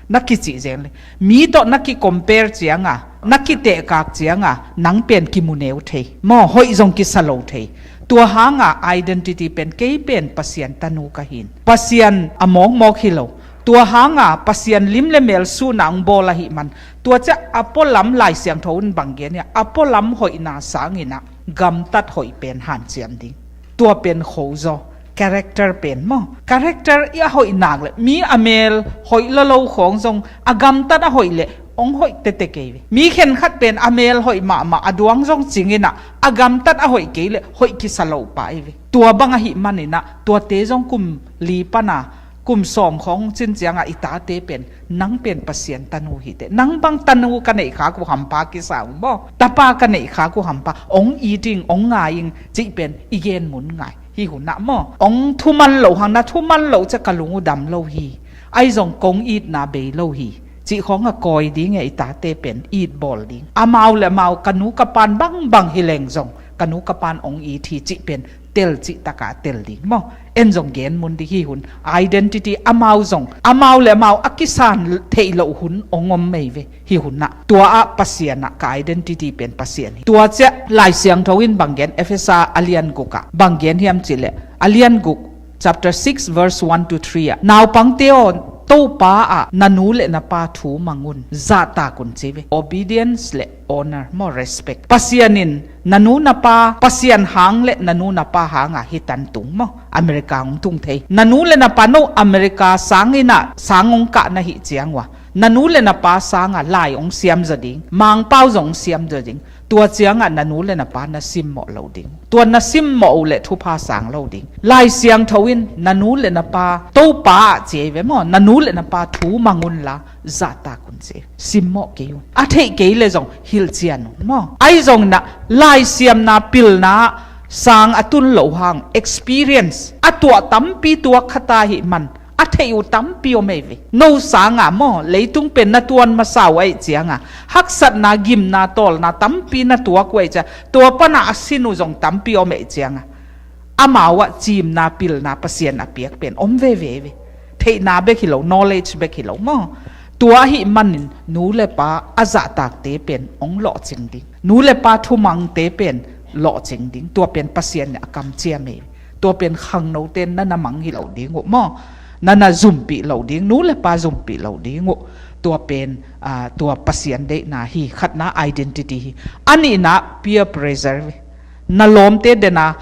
Na kicih zel ding. Mi tawh na kicompare cianga na kitehkak cianga nang pen kimu neu thei maw? Hoih zong kisa lo thei. Tua hanga identity pen kei pen Pasian tanu ka hin Pasian a mawkmawk hi lo. Tua hanga Pasian lim le mel suna ong bawl ahi man tua ciah a pualam Lai Siangtho in bang gen ia a pualam hoihna sanginah gamtat hoih pen hanciam ding. Tua pen khozaw character pen maw? Character i a hoih nak le mi a mel hoih lolo khawng zong a gamtat a hoih le ong hoih tete kei ve. Mi khenkhat pen a mel hoih mahmah a duang zong cinginah a gamtat a hoih kei le hoih kisa lo pa i ve. Tua bang ahih maninah tuate zong kum li pana kum sawm khawng cin cianga i tate pen nang pen Pasian tanu hiteh. Nang bang tanu ka neih khak uh hampa kisa uh maw? Tapa ka neih khak uh hampa ong it ing ong ngai ing cih pen i gen mun ngai. Hi hunah maw ong thuman loh hang na thuman loh ciah ka lung uh dam lo hi. Ahi zong kong itna bei lo hi. Cih khawng a kawi ding e i tate pen it bawl ding. Amau le amau ka nu ka pan bangbang hi leng zong ka nu ka pan ong it hi cih pen tel cih taka tel ding maw? En zong gen mun ding hi hun. Identity amau zong amau le amau a kisan theih loh hun ong om mei ve. Hi hunah tua ah Pasian ah ka identity pen Pasian hi. Tua ciah Lai Siangtho in bang gen Efesa a lian guk ah bang gen hiam cih leh a lian guk Chapter six, verse one to three ah, naupangte aw, Topa ah na nu le na pa thu mang un, zahtak un ci ve. Obedience le honor maw, respect. Pasian in na nu na pa, Pasian hang le na nu na pa hang ah hi tan tung maw, America hong tung thei. Na nu le na pa no America sang in ah sang hong kah na hih ciang uh ah, na nu le na pa sang ah lai hong siam zaw ding, Mangpau zong hong siam zaw ding. Tua ciang ah na nu le na pa na simmawh lo ding. Tua na simmawh uh leh thupha sang lo ding. Lai Siangtho in na nu le na pa, Topa ah ci ei ve maw, na nu le na pa thu mang un la, zahtak un ci. Simmawh kei un. A theih kei leh zong hilhcian un maw. Ahi zongin ah laisiamna pilna sang a tun loh hang, experience a tuah tampi tuak kha ta ahih man, a theih uh tampi om ei ve. No sang ah maw, leitung pen na tuan masa uh ahih ciang ah, haksatna, gimna, tawlna tampi na tuak uh ahih ciang, tua pan ah a sin uh zong tampi om ei ciang ah, amau ah cimna pilna Pasian a piak pen om veve ve. Theihna bek hi lo, knowledge bek hi lo maw. Tua ahih manin nu le pa a zahtakte pen hong lawhcing ding, nu le pa thumangte pen lawhcing ding. Tua pen Pasian in a kamciam ei. Tua pen khangnote in na na mang hi lo ding uh maw, na na zumpih lo ding, nu le pa zumpih lo ding uh. Tua pen, ah, tua Pasian deihna hi. Khatna identity hi. A nihna peer pressure ve. Na lawmte den a,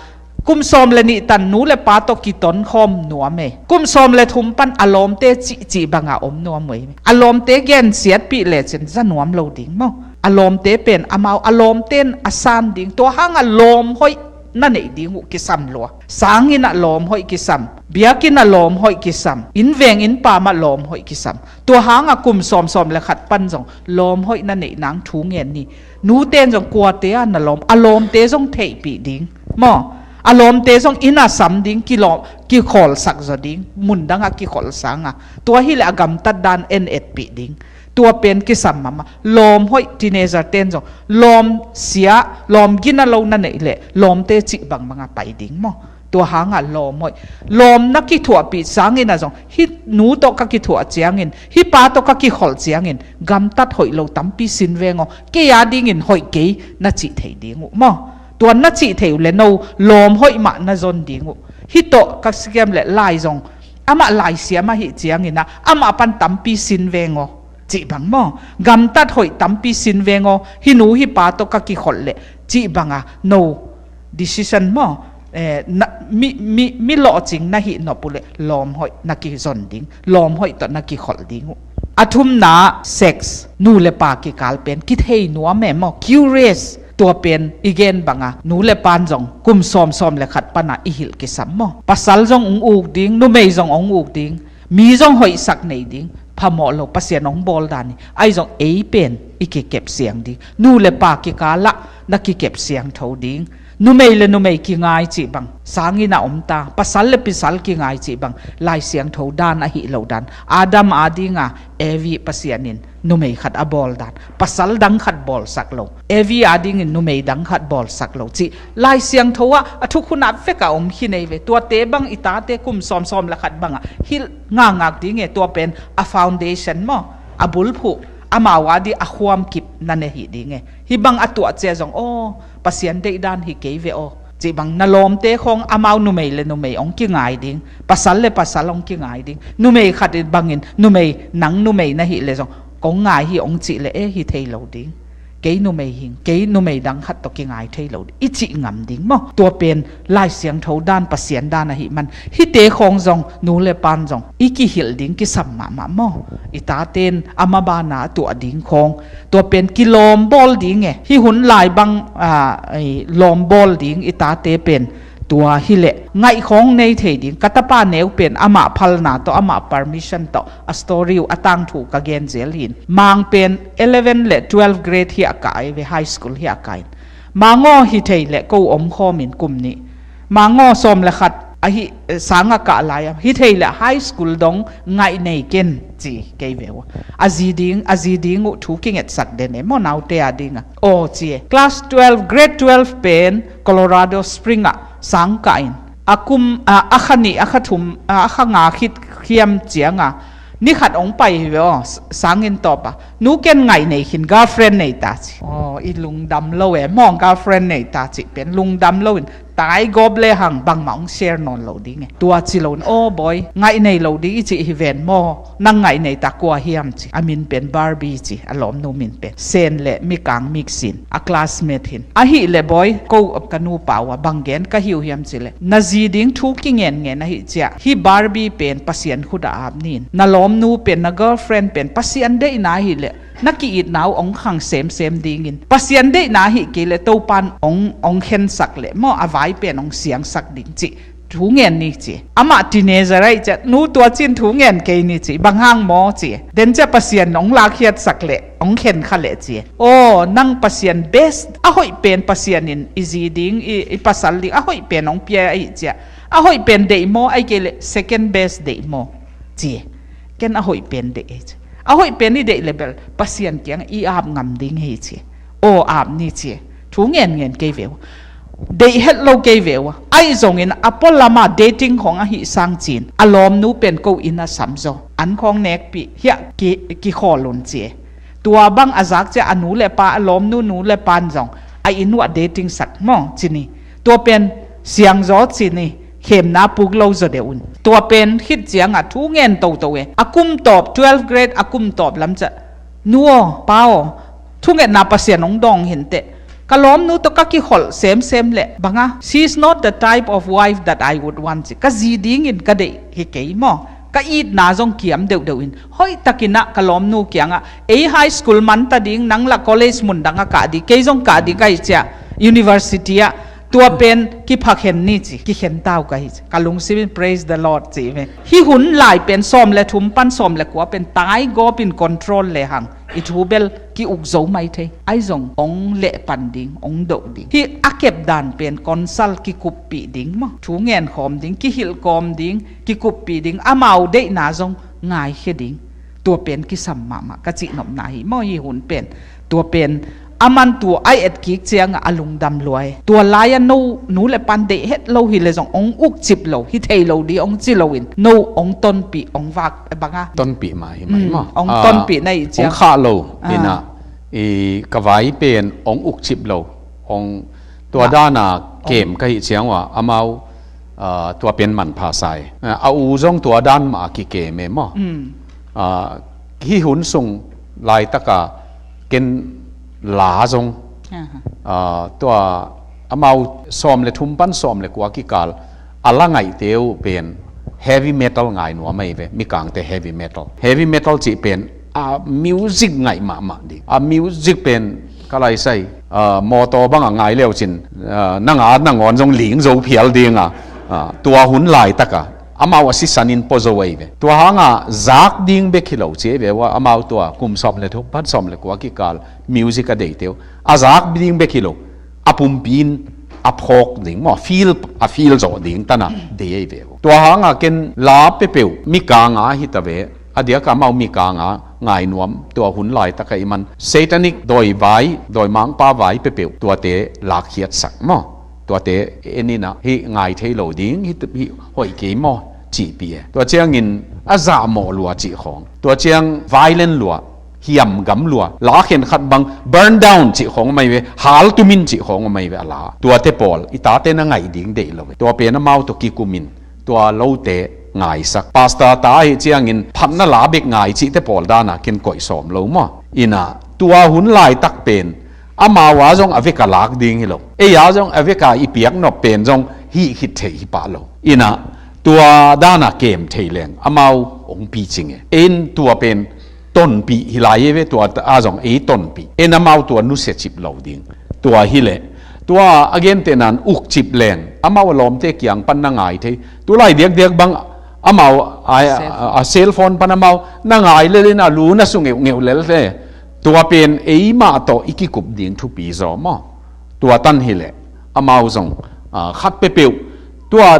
kum sawm le nih tan nu le pa tawh kiton khawm nuam ei. Kum sawm le thum pan a lawmte cihcih bang a om nuam uh ei. A lawmte gensiatpih lecin za nuam lo ding maw. A lawmte pen amau, a lawmte in a san ding. Tua hang ah lawm hoih na neih ding uh kisam lua. Sang in ah lawm hoih kisam, biakinn ah lawm hoih kisam, innveng innpam ah lawm hoih kisam. Tua hang ah kum sawm, sawm le khat pan zong lawm hoih na neih nang thu ngen ni. Nute in zong kuate ah na lawm, a lawmte zong theihpih ding maw. A lawmte zong inn ah sam ding, kilawm, kikholhsak zaw ding, mun dang ah kikholh sang ah. Tua hi leh a gamtat dan en etpih ding. Tua pen kisam mahmah. Lawm hoih, teenager-te in zong lawm sia, lawm gina lo na neih leh lawmte cih bangbang a pai ding maw. Tua hang ah lawm hoih, lawm na kithuahpih sang in ah zong, hih nu tawh ka kithuah ciangin, hih pa tawh ka kikholh ciangin gamtat hoih lo tampi sin veng aw, kei a dingin hoih kei na cih thei ding uh maw. Tua na cih thei uh leh no lawm hoih mah na zon ding uh. Hih tawh ka siam leh lai zong, amah laisiam ahih ciangin ah amah pan tampi sin veng aw cih bang maw. Gamtat hoih tampi sin veng aw, hih nu hih pa tawh ka kikholh leh cih bang a no decision maw, eh, na, mi, mi, mi lawhcing na hih nop uh leh lawm hoih na kizon ding, lawm hoih tawh na kikholh ding uh. A thumna, sex, nu le pa kikal pen kithei nuam e maw, curious. Tua pen i gen bang a nu le pan zong kum sawm, sawm le khat pan a i hilh kisam maw. Pasal zong hong uk ding, numei zong hong uk ding, mi zong hoihsak nei ding, phamawh lo, Pasian hong bawl dan hi. Ahi zong ei pen i kikep siang ding. Nu le pa kikal ah na kikep siangtho ding. Numei le numei kingai cih bang sang in ah om ta, pasal le pasal kingai cih bang Lai Siangtho dan ahih lo dan. Adam a ding a Evi Pasian in numei khat a bawl dan, pasal dang khat bawlsak lo, Evi a dingin numei dang khat bawlsak lo cih Lai Siangtho ah a thukhun ah vek a om khin ei ve. Tuate bang i tate kum sawm, sawm le khat bang ah hilh ngakngak ding e. Tua pen a foundation maw, a bulphuh, amau a ding a khuamkip na ne hi ding e. Hih bang a tuah ciang zong, aw, Pasian deih dan hi kei ve aw cih bang. Na lawmte khawng amau numei le numei hong kingai ding, pasal le pasal hong kingai ding. Numei khat bangin, numei, nang numei na hih leh zong, kong ngai hi hong cih leh, e, hi thei lo ding. Kei numei hing, kei numei dang khat tawh kingai thei lo ding, i cih ngam ding maw. Tua pen Lai Siangtho dan, Pasian dan ahih man, hihte khawng zong nu le pan zong i kihilh ding kisam mahmah maw. I taten a maban a tuah ding khawng, tua pen kilawm bawl ding e. Hih hun lai bang, a, i lawm bawl ding i tate pen tua hi leh ngaih khawng nei thei ding. Ka tapa neu pen amah phalna tawh, amah permission tawh a story uh, a tangthu ka gen zel hi in. Mang pen eleven le twelve grade hi a kah ei ve, high school hi a kah in. Mang aw, hi thei leh ko omkhawm in kum nih. Mang aw, sawm le khat ahi, sang a kah lai a, hi thei leh high school dong ngaih nei ken ci kei ve uh. A zi ding, a zi ding uh thu kingetsak den e maw, naute a ding a. Aw ci e. Class twelve, grade twelve pen Colorado Spring ah sang kah in, a kum, a, a kha nih, a kha thum, a, a kha nga khit khiam ciang a, ni khat hong pai hi ve aw, s-, sang in tawp a, nu ken ngaih nei khin, girlfriend nei ta ci. Aw, i lungdam lo e maw, girlfriend nei ta cih pen lungdam lo in, taigawp le hang bangmah hong share nawn lo ding e. Tua ci lo in, aw bawi, ngaih nei lo ding i cih hi ven maw, nang ngaih nei ta kua hiam ci, a min pen Barbie ci, a lawmnu min pen. Sen le Mikang mix in, a classmate hin. Ahih leh bawi, ko ka nupa uh a bang gen ka hi uh hiam cih leh, na zi ding thu kingenngen ahih ciah, hih Barbie pen Pasian khut ah ap ni in, na lawmnu pen, na girlfriend pen Pasian deihna ahih leh na ki-itna uh hong khang semsem dingin, Pasian deihna ahih kei leh Topan hong, hong khensak leh maw, a vai pen hong siangsak ding cih thu ngen ni ci. Amah teenager ahih ciah, nu, tua cin thu ngen kei ni ci. Bang hang maw ci. Den ciah Pasian hong lakkhiatsak leh, hong khenkha leh ci. Aw, nang Pasian best, a hoih pen Pasian in i zi ding, i, i pasal ding a hoih pen hong pia ahih ciah, a hoih pen deih maw, ahih kei leh second best deih maw ci. Ken a hoih pen deih hi ci. A hoih pen i deih leh bel Pasian kiang i ap ngam ding hi ci. Aw, ap ni ci. Thu ngen ngen kei ve uh. Deih het lo kei ve uh. Ahi zongin a pualam ah dating khawng ahih sang cin, a lawmnu pen ko inn ah sam zaw, an khawng nekpih hiah ki, kikhawl un ci. Tua bang a zak ciah a nu le pa, a lawmnu nu le pan zong a inn uh ah dating sak maw ci ni. Tua pen siangzaw ci ni, khemna puk lo zaw deuh un. Tua pen khit ciangah thu ngen toto e. A kum tawp, twelve grade a kum tawp lam ciah, nu aw, pa aw, thungetna Pasian hong dawng hi inteh. Ka lawmnu tawh ka kikholh semsem leh bang a, she is not the type of wife that I would want ci. Ka zi dingin ka deih hi kei maw. Ka itna zong kiam deuhdeuh in, hoihtakin ah ka lawmnu kiangah, ei high school man ta ding, nang lah college mun dang ah kah ding, kei zong kah ding ka hih ciah, university ah, tua pen kiphakhen ni ci, kikhen ta uh ka hih ci. Ka lungsim in praise the Lord ci ve. Hih hun lai pen sawm le thum pan sawm le kua pen taigawp in control lehang i thu bel ki-uk zo mai thei. Ahi zong hong lehpan ding, hong doh ding. Hih a kepdan pen consult, kikuppih ding maw. Thu ngenkhawm ding, kihilhkawm ding, kikuppih ding, amau deihna zong ngaikhia ding. Tua pen kisam mahmah ka cihnopna hi maw, hih hun pen. Tua pen a man tua a etkik ciangah a lungdam lua e. Tua lai-ah no nu le pan deih het lo hi leh zong hong ukcip lo, hi thei lo ding hong ci loin, no hong tonpih, hong vak bang a, tonpih mah hi mah hi maw. Hong tonpih na hih ciang, hong khah lo. Inah i ka vai pen hong ukcip lo, hong tua dana kem ka hih ciang uh ah amau, ah, tua pen manpha sa e. Ah, a u zong tua dan mah a kikem e maw. Ah, hih hun sung laitaka ken la zong, ah, tua amau sawm le thum pan sawm le kua kikal a la ngaihte uh pen heavy metal ngai nuam ahi ve, Mikangte heavy metal. Heavy metal cih pen a music ngaih mahmah ding. A music pen ka lai sai, ah, mawtaw bangah ngai leucin, ah, nang a nangawn zong ling zo phial dinga, ah, tua hun laitaka amau a sisanin pua zo ahi ve. Tua hanga zak ding bek hi lo ci ahi ve uh ah, amau tua kum sawm le thum pan sawm le kua kikal music a deihte uh a zak ding bek hi lo, a pumpi in a phawk ding maw, a feel, a feel zawh ding tana dei ahi ve uh. Tua hanga ken la peuhpeuh Mikang a hi ta ve. A diaka amau Mikang a ngai nuam, tua hun laitaka i man satanic dawi vai, dawi mangpa vai peuhpeuh tuate lakkhiatsak maw. Tuate en inah hih ngai thei lo ding, hih, hih hoih kei maw cihpih e. Tua ciangin a zahmawh lua cih khawng, tua ciang violent lua, hiamgam lua, la khenkhat bang burn down cih khawng om ahi ve, hal tumin cih khawng om ahi ve a la. Tuate pawl i tate na ngaih ding deih lo ve. Tua pen amau tawh kikumin tua lote ngaisak. Pastor ta ahih ciangin phatna la bek ngai cihte pawl dana ken koih sawm lo maw. Inah tua hun laitak pen amau a zong a veka lak ding hi lo, ei a zong a veka i piaknop pen zong hih khit theih hi pah lo. Inah tua dana kem thei leng amau hong picing e. Ei in tua pen tonpih hi lai e ve, tua a zong ei tonpih. Ei in amau tua nusia cip lo ding. Tua hileh tua a gentehna in ukcip leng amau a lawmte kiang pan na ngai thei. Tulai diakdiak bang amau a, a, a cell phone pan amau na ngai lel in a lu na su ngeuhngeuh lel le. Tua pen eimah tawh i kikup ding thupi zaw maw. Tua tan hileh amau zong, ah, khat peuhpeuh tua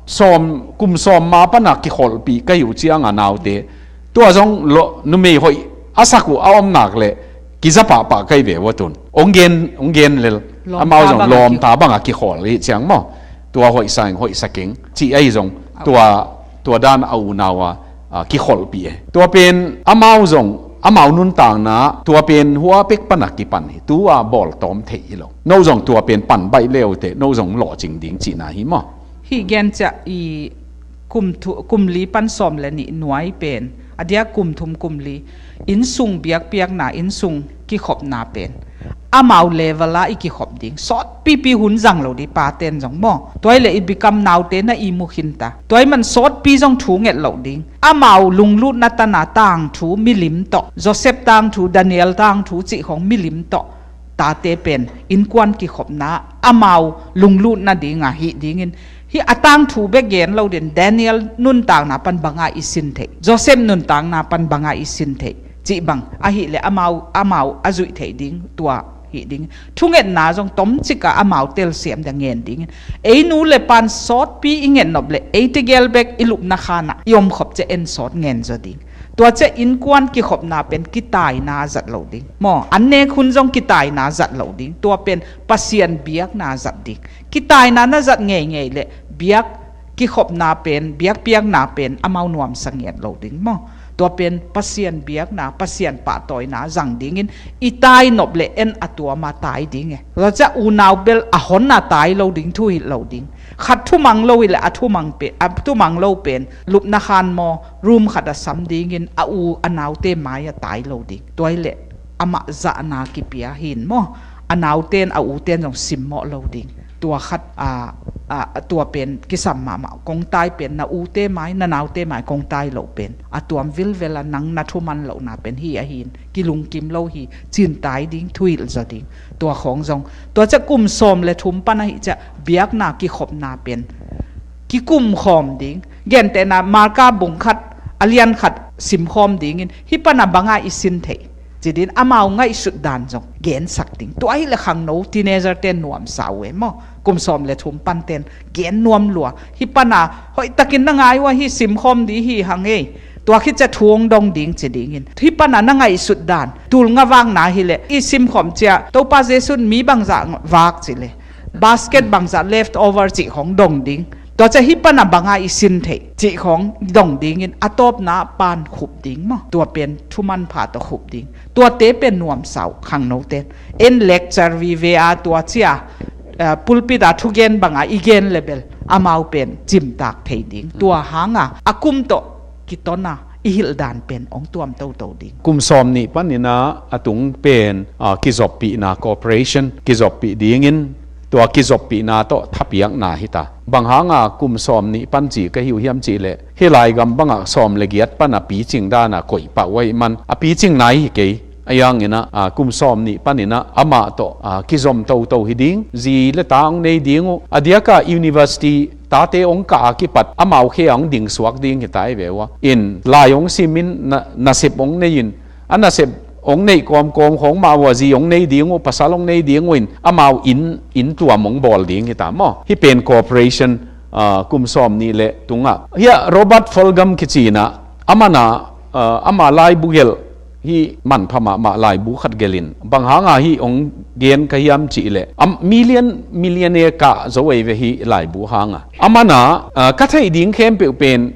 sawm, kum sawm ma pana kikholhpih ka hi uh cianga naute, tua zong lo, numei hoih a sak uh a om nak leh kiza pahpah ka hi ve uh a tun. Hong gen, hong gen lel. Amau zong lawmta banga kikhawl hi ciang maw. Tua hoihsa ing, hoihsa keng cih ahi zong tua, tua dan a unau a, ah, kikholhpih e. Tua pen amau zong Amau nuntakna tua pen hua pek pana kipan hi, tua bawltawm theih hi lo. No zong tua pen pan baih leute, no zong lawhcing ding cihna hi maw? Hih gen ciah i kum, thu, kum li pan sawm le nih nuai pen, a dia kum thum kum li, innsung biakpiakna, innsung kikhopna pen amau level ah i kikhop ding. Sawtpipi hun zang lo ding, paten zong maw. Tuai le i bikam naute na i mukhin ta. Tuai man sawtpi zong thu nget lo ding. Amau lunglutna tana tangthu milim tawh, Joseph tangthu, Daniel tangthu cih khong milim tawh tate pen innkuan kikhopna amau lunglutna dinga hih dingin, hih a tangthu bek gen lo din, Daniel nuntakna pan banga i sin theih, Joseph nuntakna pan banga i sin theih cih bang ahih le amau, amau a zuih theih ding tua hih ding. Thungetna zong tomcika amau telsiam dia ngen dingin, ei nu le pan sawtpi i ngetnop le ei tegel bek i lupna khanah i omkhop ciah en sawt ngen zaw ding. Tua ciah innkuan kikhopna pen kitaina zat lo ding maw? An nek hun zong kitaina zat lo ding. Tua pen Pasian biakna zat ding. Kitaina na zat ngeingei le biak kikhopna pen, biakpiakna pen amau nuamsa ngiat lo ding maw? Tua pen Pasian biakna, Pasian pahtawina zang dingin i tainop le en a tuama tai ding e. Tua ciah unau bel a honna tai lo ding, thuhilh lo ding. Khat thumang lo hi le a thumang pen, a thumang lo pen lupna khan maw, room khat a sam dingin a u a naute mai a tai lo ding. Tuai le amah zahna kipia hin maw? A nauten a uten zong simmawh lo ding. Tua khat a, a, tua pen kisam mahmah, kong tai pen na ute mai, na naute mai kong tai loh pen a tuam vilvel a nang na thuman lohna pen hi ahin, kilungkim lo hi, cin tai ding, thuhilh zaw ding. Tua khawng zong, tua ciah kum sawm le thum pan ahih ciah biakna kikhopna pen kikum khawm ding. Gentehna Marka bung khat a lian khat sim khawm dingin, hih pana banga i sin theih ci din amau ngaihsut dan zong gensak ding. Tua ahih le khangno teenager ten nuamsa uh e maw? Kum sawm le thum panten gen nuam lua. Hih pana hoihtakin na ngai uh a, hih simkhawm dih hi hang ei. Tua khit ciah thu hong dong ding ci dingin, hih pana na ngaihsut dan, tul nga vakna hi le i simkhawm ciah Topa Jesu'n mi bangzah vak ci le, basket bangzah left over cih khong dong ding. Tua ciah hih pana banga i sin theih cih khong dong dingin a tawpna pan khup ding maw? Tua pen thuman pha tawh khup ding. Tuate pen nuamsa uh khangnoten. En lecture vive a, tua ciah, eh, pulpit a thugen banga i gen le bel amau pen cimtak thei ding. Tua hanga a kum tawh kitona i hilh dan pen hong tuam toto ding. Kum sawm nih paninah a tung pen, ah, kizoppihna, cooperation, kizoppih dingin tua kizoppihna tawh thapiakna hita. Bang hanga kum sawm nih pan ci ka hi uh hiam cih leh, hih laigam bangah sawm le giat pana picing dana koih pah uh ahih man a picingna hi kei. Ahi hanginah, ah, kum sawm nih paninah amah tawh, ah, kizom toto hi ding. Zi le ta hong nei ding uh. A diakah university tate hong kah a kipat amau khe a hong dingsuak ding hita hi ve uh a. In lai hong simin na, nasep hong nei in, a nasep hong neih kawmkawm khawng mah uh a, zi hong nei ding uh, pasal hong nei ding uh in amau inn, inn tuam hong bawl ding hita maw? Hih pen cooperation, ah, kum sawm nih le tungah. Hiah Robert Fulghum kicinah, amanah, ah, ama laibu gelh hih manpha mahmah laibu khat gelhin. Bang hanga hih hong gen ka hiam cih leh, am, million, millionaire kah zo ei ve hih laibu hanga. Amanah, ah, ka theih ding khempeuh pen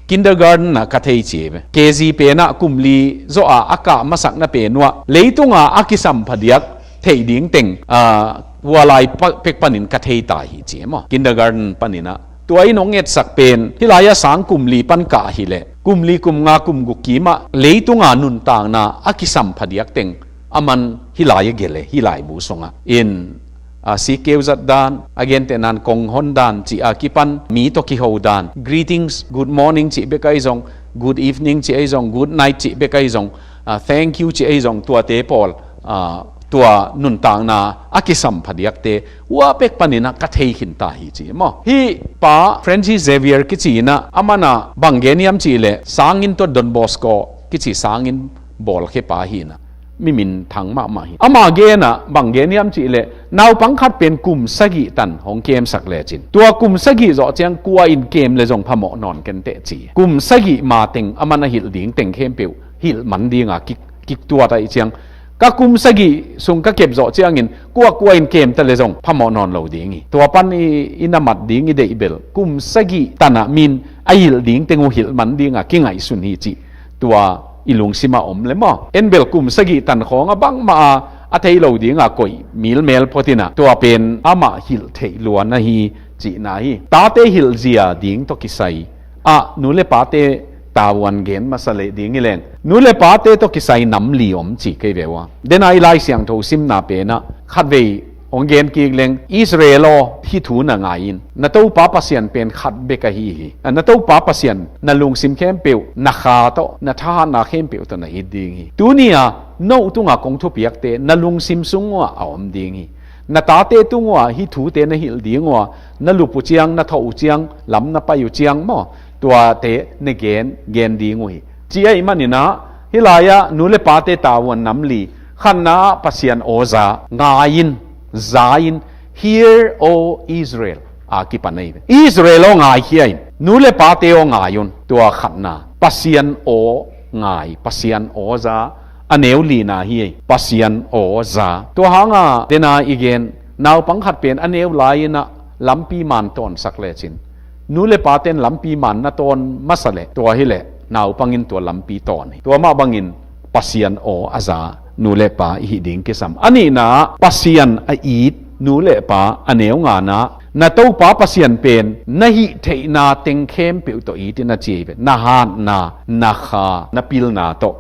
kindergarten ah ka thei ci ve. K G penah kum li zawh a a kah masakna pen uh ah leitunga a kisam phadiak theih ding teng, ah, hua lai pa-, pek panin ka thei ta hi ci maw? Kindergarten paninah. Tua in hong etsak pen hih lai-ah sang kum li pan kah hi leh, kum li, kum nga, kum guk kimah leitunga nuntakna a kisam phadiak teng aman hih lai a gelh e, hih laibu sungah. In, a, sikkeu zat dan, a gentehnan kong hon dan cih a kipan mi tawh kiho dan, greetings, good morning cih bek ahi zong, good evening cih ahi zong, good night cih bek ahi zong, a, thank you cih ahi zong, tuate pawl, a, tua nuntakna a kisam phadiakte hua pek paninah ka thei khin ta hi ci maw? Hih pa Francis Xavier kici inah amanah bang gen hiam cih leh, sanginn tawh Don Bosco kici sanginn bawlkhe pa hi inah, mi minthang mahmah hi. Ama genah bang gen hiam cih leh, naupang khat pen kum sagih tan hong kemsak lecin, tua kum sagih zawh ciang kua in kem le zong phamawh nawn kenteh ci. Kum sagih mateng aman a hilh ding teng khempeuh hilh man dinga kik, kiktuat ahih ciang, ka kum sagih sung ka kep zawh ciangin kua kua in kem ta le zong phamawh nawn lo ding hi. Tua pan i, i na mat ding i deih bel kum sagih tanah min a hilh ding teng uh hilh man dinga kingaihsun hi cih. Tua i lungsim a om le maw. En bel kum sagih tan khawng a bangmah a, a thei lo ding a koih milmel phot in ah, tua pen amah hilh theih luan ahi cihna hi. Tate hilh zia ding tawh kisai ah nu le pate tavuan gen masa leh ding hi leng, nu le pate tawh kisai nam li om ci kei ve ua. Den a i Lai Siangtho simna pen ah khatvei hong gen kik leng, Israel aw, hih thu na ngai in. Na Topa Pasian pen khat bek ahi hi. A, na Topa Pasian na lungsim khempeuh, na kha tawh, na thahatna khempeuh tawh na it ding hi. Tuni a no tungah kong thupiakte na lungsim sung uah a om ding hi. Na tate tung uah hih thute na hilh ding ua, na lup uh ciang, na thawh uh ciang, lam na pai uh ciang maw, tuate na gen, gen ding uh hi. Ci ahih manin ah, hih lai-ah nu le pate tavuan nam li, khatna ah Pasian aw za, ngai in, za in, "Hear, O Israel," a kipan ahi ve. Israel aw, ngaikhia in, nu le pate aw, ngai un. Tua khatna, Pasian aw ngai, Pasian aw za, a neu lina hi ei, Pasian aw za. Tua hanga den a i gen, naupang khat pen a neu lai-in ah lampi man tawnsak lecin, nu le paten lampi man na tawn masa leh, tua hileh naupang in tua lampi tawn hi. Tua mah bangin Pasian aw a za nu le pa i hih ding kisam. A nihna ah, Pasian a it nu le pa, a neu ngana ah, na Topa Pasian pen na hih theihna teng khempeuh tawh it in a ci hi ve. Na hatna, na kha, na pilna tawh,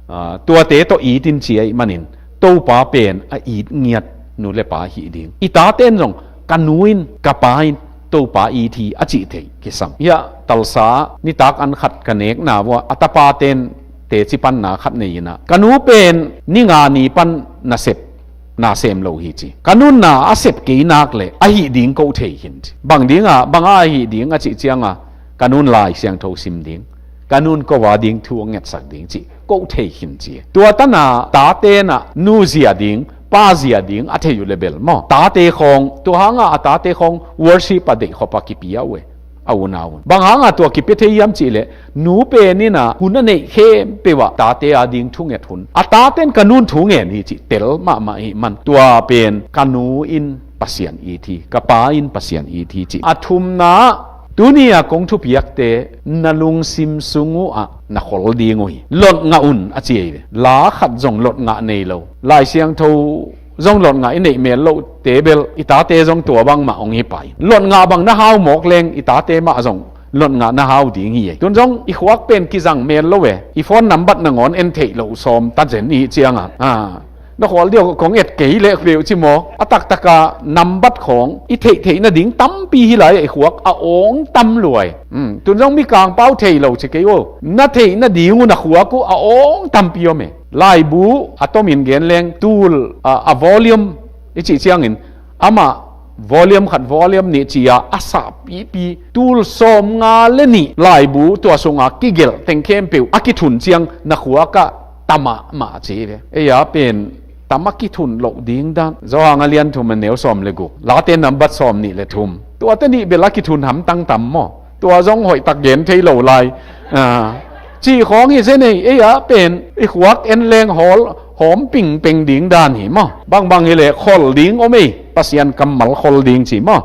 ah, tuate tawh it in ci ahih manin, Topa pen a it ngiat nu le pa hih ding. I taten zong, "Ka nu in, ka pa in Topa it hi," a cih theih kisam. Hiah Tulsa ah nitak an khat ka nekna uah a tapaten teci panna khat nei in ah, "Ka nu pen ni nga ni pan nasep, na sem lo hi," ci. "Ka nun na a sep kei nak leh a hih ding ko thei khin," ci. Bang dingah, bang a hih ding a cih ciangah, "Ka nun Lai Siangtho sim ding, ka nun ko a ding thu a ngetsak ding," ci, ko thei khin ci. Tua tana taten ah nu zia ding, pa zia ding a thei uh le bel maw, tate khawng, tua hangah a tate khawng worship a deih khop a kipia uh e, a unau un. Bang hangah tua kipia thei hiam cihleh, nu pen in ah hun a neih khempeuh ah tate a ding thunget hun. A taten "Ka nun thu ngen hi," ci, tel mahmah ahih man, tua pen "Ka nu in Pasian it hi, ka pa in Pasian it hi," ci. A thumna ah, tuni a kong thupiakte na lungsim sung uh ah na khol ding uh hi. Lotngah un a ci ei ve. La khat zong lotngah nei lo, Lai Siangtho zong lotngah i neih mel lohte bel, i tate zong tua bangmah hong hi pai. Lotngah bang na hau mawk leng, i tate mah zong lotngah na hau ding hi ei. Tun zong i khuak pen kizang mel lo e. I phone nambat nangawn en theih loh sawm ta zen i hih ciangah, a, na khawl diau kong et kei leh peuh ci maw. A taktaka nambat khawng i theihtheih nading tampi hi lai-ah i khuak a awng tam luai. Um, tun zong Mikangpau thei lo ci kei uh. Na theih nading uh na khuak uh a awng tampi om e. Laibu a tomin gen leng tul, a, a volume i cih ciangin, amah volume khat, volume nih ci-a a sah pipi, tul sawmnga le nih laibu tua sunga kigelh teng khempeuh a kithun ciang na khuak ah ta mahmah ci ve. Ei a pen tam a kithun loh ding dan. Johan a lian thum a neu sawm le guk, Late nambat sawm nih le thum. Tuate nih bel a kithun hamtang tam maw? Tua zong hoihtak gen thei lo lai. A, cih khawng hi zen ei, ei a pen i khuak en leng hawl hawm pingpeng ding dan hi maw? Bangbang hileh khol ding om ei, Pasian kammal khol ding ci maw?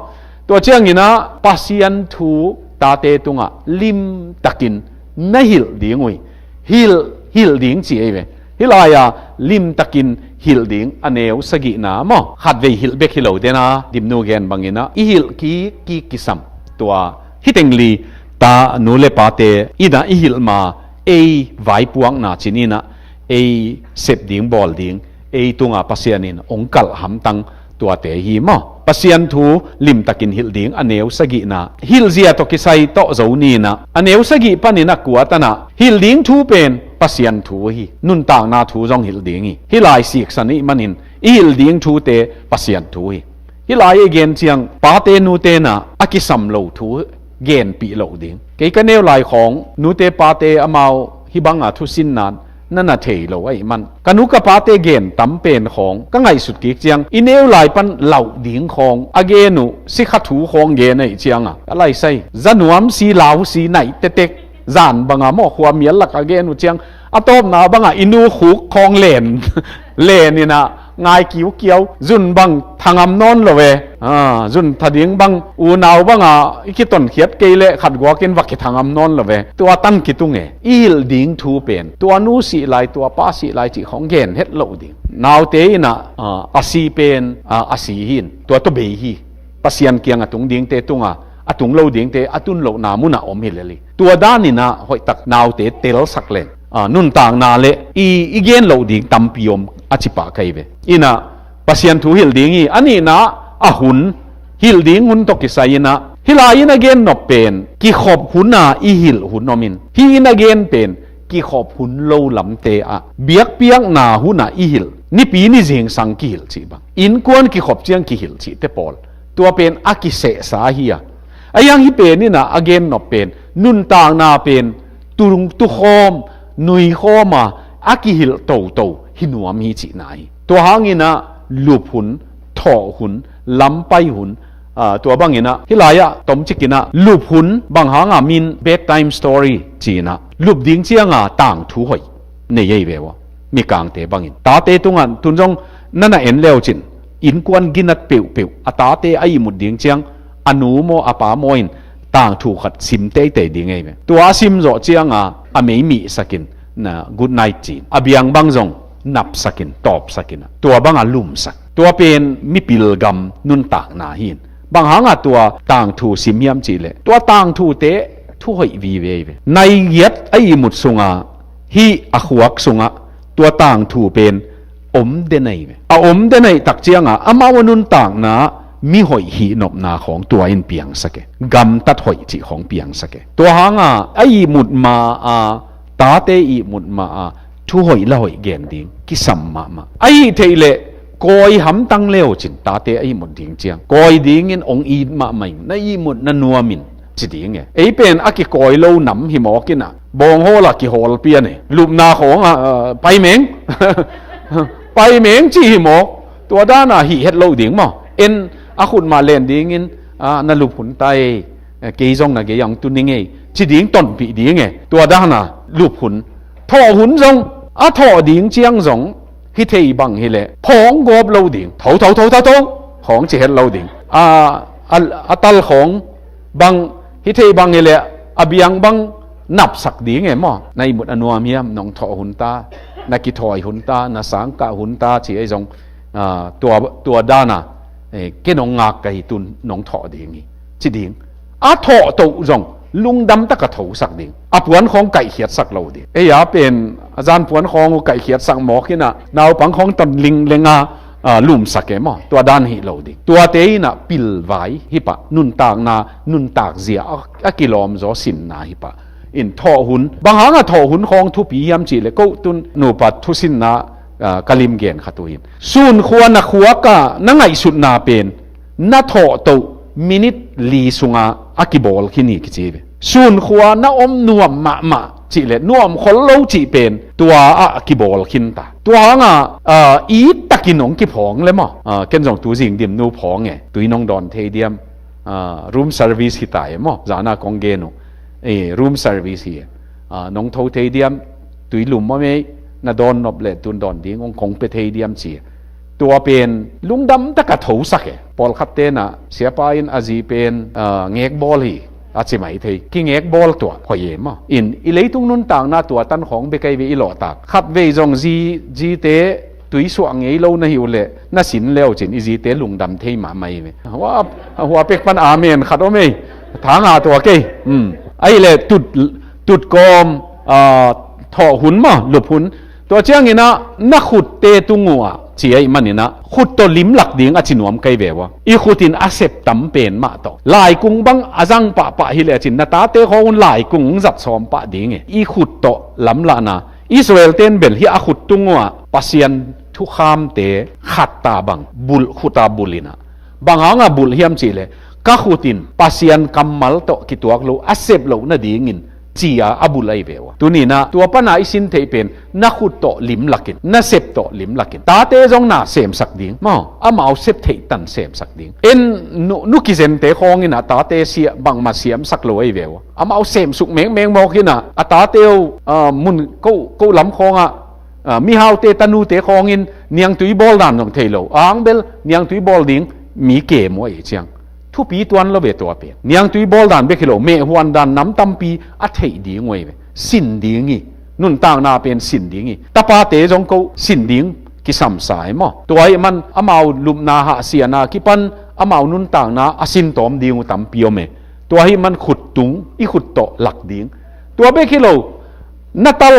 Tua ciangin ah Pasian thu tate tungah limtakin na hilh ding uh hi. Hilh, hilh ding ci ei ve. Hih lai-a limtakin hilh ding a neu sagihna maw? Khatvei hilh bek hi lo den a, Dimnu gen bangin ah i hilh kik kik kisam. Tua hih teng li ta nu le pate in ah i hilh ma, ei vaipuakna cin in ah ei sep ding bawl ding, ei tungah Pasian in hong kalh hamtang tuate hi maw? Pasian thu limtakin hilh ding a neu sagihna. Hilhzia tawh kisai tawh zo ni in ah, a neu sagih panin a kua tan ah, hilh ding thu pen Pasian thu hi. Nuntakna thu zong hilh ding hi. Hih lai siksan ih manin i hilh ding thute Pasian thu hi. Hih lai i gen ciang pate nute in ah a kisam lo thu genpih loh ding. Kei ka neu lai khawng nute pate amau hih banga thusin nan na na thei lo ahih man, ka nu ka pate gen tam pen khawng ka ngaihsut kik ciang, i neu lai pan lauh ding khawng a gen uh, sikha thu khawng gen ahih cianga ka laisai. Za nuam si, lau si, naih tetek, zan banga maw, khua mial lak a gen uh ciang, a tawpna banga i nu khuk khawng len, len in ah ngai kiukiau, zun bang thangam nawn lo ve. Ah, zun tha ding bang, unau banga i kitonkhiat kei leh khat guakin va kithangam nawn lo ve. Tua tang kitung e. I hilh ding thu pen tua nu sih lai, tua pa sih lai cih khawng gen het loh ding. Naute in ah, ah, a si pen, ah, a si hi in, tua tawh bei hi. Pasian kiang a tung dingte tunga, a tung lo dingte a tun lohna munah om hi lel hi. Tua danin ah hoihtak naute telsak leng, ah, nuntakna le i, i gen loh ding tampi om a ci pah ka hi ve. In ah Pasian thu hilh ding hi. A nihna ah, a hun, hilh ding hun tawh kisai in ah, hih lai-in a gen nop pen kikhop hun a i hilh hun om in, hih in a gen pen kikhop hun lo lamte ah biakpiakna hun a i hilh, nipi ni zingsang kihilh cih bang, innkuan kikhop ciang kihilh cihte pawl, tua pen a kisehsa hi a. A hiang hih pen in ah a gen nop pen nuntakna pen tung tukhawm, nuikhawm a, a kihilh toto hi nuam hi cihna hi. Tua hangin ah lup hun, thawh hun, lampai hun, ah, tua bangin ah hih lai-ah tomcik in ah lup hun, bang hanga min bedtime story ci-in ah lup ding cianga tangthu hoih nei ei ve ua. Mikangte bangin tate tungah tun zong na na en leucin, innkuan ginat peuhpeuh a tate a ihmut ding ciang a nu maw a pa maw in tangthu khat sim teitei ding ei ve. Tua a sim zawh cianga a mei mihsakin, na good night ci-in, a biang bang zong napsakin, tawpsakin ah, tua banga lumsak. Tua pen mipil gam nuntakna hi in. Bang hanga tua tangthu sim hiam cihleh, tua tangthute thu hoih vive ei ve. Nai giat a ihmut sunga, hih a khuak sungah tua tangthu pen om den ei ve. A om den ei tak cianga amau a nuntakna mi hoih hih nopna khawng tua in piangsak e. Gamtat hoih cih khawng piangsak e. Tua hanga a ihmut ma a, tate ihmut ma a, thu hoih la hoih gen ding kisam mahmah. A hih theih leh kawi hamtang leucin tate a ihmut ding ciang, kawi dingin ong it mahmah in, na ihmut na nuam in ci ding e. Ei pen a kikawi lo nam hi mawk in ah, bawnghawl a kihawl pian e. Lupna khawng ah, ah, pai meng, pai meng ci hi mawk. Tua dana hih het lo ding maw? En a khut mah len dingin, ah, na lup hun ta ei, eh, kei zong na gei ang tu ning ei ci ding tonpih ding e. Tua dana lup hun, thawh hun zong, a thawh ding ciang zong hi thei bang hileh phawng gawp lo ding. Tho, tho, tho, tho, tho, khawng ci het lo ding. A, a, a tal khawng bang hi thei bang hileh a biang bang napsak ding e maw? Na ihmut a nuam hiam, nong thawh hun ta, na kithawi hun ta, na sangkah hun ta ci ei zong, ah, tua, tua dana, eh, ken ong ngak ka hi, tun nong thawh ding hi ci ding. A thawh toh zong lungdam taka thosak ding. A puan khawng kaihkhiatsak lo ding. Ei a pen a zan puan khawng uh kaihkhiatsak mawk in ah, naupang khawng ton linglenga, ah, lumsak e maw? Tua dan hi lo ding. Tuate in ah pilvai hi pah, nuntakna, nuntak zia a, a kilawm zaw sinna hi pah. In thawh hun, bang hanga thawh hun khawng thupi hiam cihleh, ko tun nupa thusinna, ah, ka lim gen khat uh hin, sunkhua na khuak a na ngaihsutna pen na thawh toh minit li sunga a kibawl khin hi kici ve. Sunkhua na om nuam mahmah cihleh nuam khol lo cih pen tua ah a kibawl khin ta. Tua hanga, ah, it takin ong kiphawng le maw? Ah, ken zong tu zing dim nu phawng e, tui nong dawn thei diam? Ah, room service hi ta e maw? Zana kong gen uh. Eh, room service hi e. Ah, nong tho thei diam? Tui lum maw mei, na dawn nop leh tun dawn ding ong kong pe thei diam ci e. Tua pen lungdam taka thosak e. Pawlkhat tenah siapa in a zi pen, ah, ngekbawl hi a ci mai thei. Kingekbawl tua hoih e maw? In i leitung nuntakna tua tan khawng bek ei ve i lawhtak. Khatvei zong zi, zite tui suah ngei lo na hi uh leh na sin leucin i zite lungdam thei mahmah hi ve. Hua, hua pek pan amen khat om ei. Thanga tua kei. Hmm. Ahih leh tut, tut kawm, ah, thawh hun maw, lup hun. Tua ciangin ah na khutte tung uh ah ci ahih manin ah khut tawh limlak ding a ci nuam kei ve ua. I khut in a sep tam pen mah tawh. Laikung bang a zang pahpah hi lecin na tate khawng un laikung zat sawm pah ding e. I khut tawh lamlahna. Israel ten bel hih a khut tung uh ah Pasian thukhamte khatta bang bulh, khuta bulh in ah. Bang hanga bulh hiam cihleh, ka khut in Pasian kammal tawh kituak lo, a sep loh nadingin ci-a a bulh ahi ve ua. Tuni-in ah tua pana i sin theih pen na khut tawh limlakin, na sep tawh limlakin, tate zong na semsak ding maw, amau sep theih tan semsak ding. En nu, nu kizente khawng in ah tate sia, bangmah siamsak lo ahi ve ua. Amau semsuk mengmeng mawk in ah a tate uh, ah, mun ko, ko lam khawngah Ah, mihaute tanute khawngin niangtui bawl dan zong thei lo. Ang bel niangtui bawl ding mi kem uh ahih ciang thupi tuan lo ve tua pen. Niangtui bawl dan bek hi lo, mehhuan dan nam tampi a theih ding uh ahi ve. Sin ding hi. Nuntakna pen sin ding hi. Tapate zong ko sin ding kisam sa hi maw. Tua ahih man amau lupna hahsiatna kipan amau nuntakna a sin tawm ding uh tampi om e. Tua ahih man khut tung, i khut tawh lak ding. Tua bek hi lo, na tal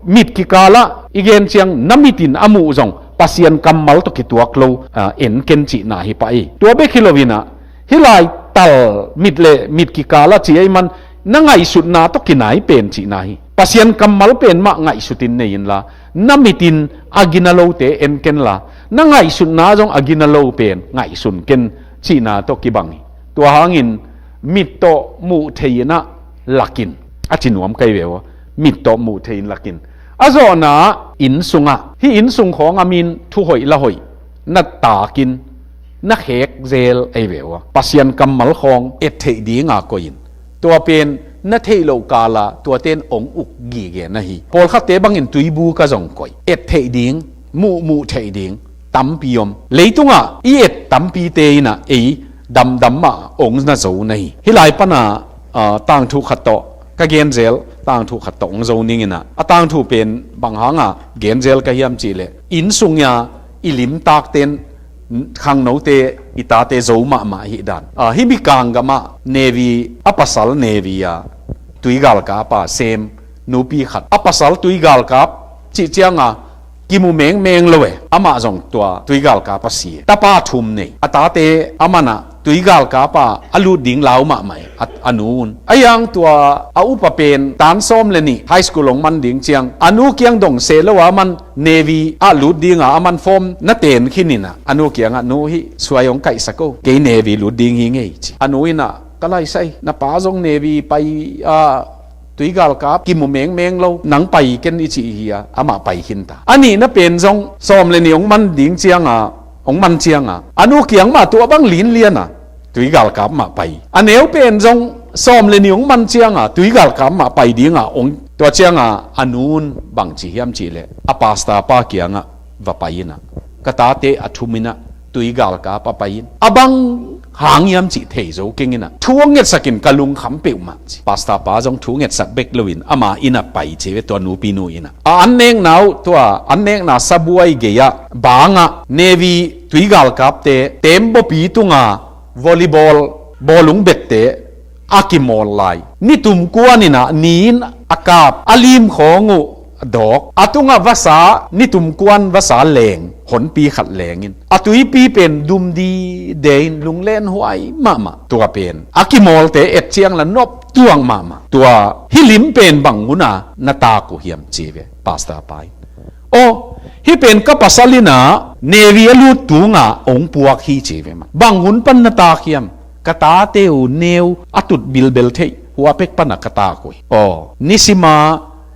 mit kikalah i gen ciang na mit in a muh zong Pasian kammal tawh kituak lo, ah, en ken cihna hi pah hi. Tua bek hi lo in ah, hih lai tal mit le mit kikalah cih ahih man na ngaihsutna tawh kinai pen cihna hi. Pasian kammal pen mah ngaihsut in nei inla, na mit in a gina lote en kenla, na ngaihsutna zong a gina lo pen ngaihsun ken cihna tawh kibang hi. Tua hangin mit tawh muh thei in ah lak in, a ci nuam ka hi ve uh a, mit tawh muh thei in lak in. A zawhna ah inn sungah, hih inn sung khawng a min thuhoih la hoih na takin na khek zel ahi ve uh a, Pasian kammal khawng et theih dinga koih in. Tua pen na theih loh kala tuate in hong uk gige na hi. Pawlkhatte bangin tuibu ka zong koih, et theih ding, muh muh theih ding tampi om. Leitungah i et tampite in ah ei damdam mah hong na zo na hi. Hih lai pana, ah, tangthu khat tawh ka gen zel, tangthu khat tawh hong zo ning in ah, a tangthu pen bang hanga gen zel ka hiam cih leh, inn sung a i limtakte in khangnote, i tate zo mahmah hi dan. Ah, hih Mikang gamah Navy, a pasal Navy a tuigalkap a sem nupi khat, a pasal tuigalkap cih cianga kimu mengmeng lo e. Amah zong tua tuigalkap a si e. Tapa thum nei. A tate a man ah tuigalkap a a lut ding lau mahmah e, a, a nu un. A yang tua a upa pen tan sawm le nih high school hong man ding ciang a nu kiang dong seh lo a man Navy ah lut dinga a man form na ten khin in ah, a nu kiangah, "Nu, hih suai hong kaihsak o, kei Navy lut ding hi ngei," ci. A nu in ah, "Ka laisai, na pa zong Navy pai a tuigalkap kimu mengmeng lo, nang pai ken," i cih hi a, amah pai khin ta. A nihna pen zong sawm le nih hong man ding cianga, hong man cianga a nu kiang mah tua bang linlian a tuigalkap mah pai. A neu pen zong sawm le nih hong man cianga tuigalkap mah pai dinga hong, tua cianga a nu un bang ci hiam cih leh, a pastor pa kiangah va pai in ah, "Ka tate a thum in ah tuigalkap a pai in, a bang hang hiam cih thei zo keng in ah, thu hong ngetsak in, ka lungkham peuhmah," ci. Pastor pa zong thu ngetsak bek lo in ama inn ah pai ci ve, tua nupinu inn ah. A an nekna uh, tua an nekna sabuai gei-ah bangah Navy tuigalkapte tembaw pi tunga volleyball bawlung bette a kimawl lai. Nitum kuan in ah ni in a kap, a lim khawng uh dawk, a tungah vasa, nitum kuan vasa leng, honpi khat leng in, a tuipi pen dum dide in lunglen huai mahmah. Tua pen a kimawlte et ciang la nop tuang mahmah. Tua hih lim pen bang huna na tak uh hiam ci ve, pastor pa in. "Aw, hih pen ka pasal in ah Navy a lut tunga hong puak hi," ci ve man. "Bang hun pan na tak hiam?" "Ka tate uh neu a tut bilbel theih hua pek pana ka tak uh hi. Aw, nisima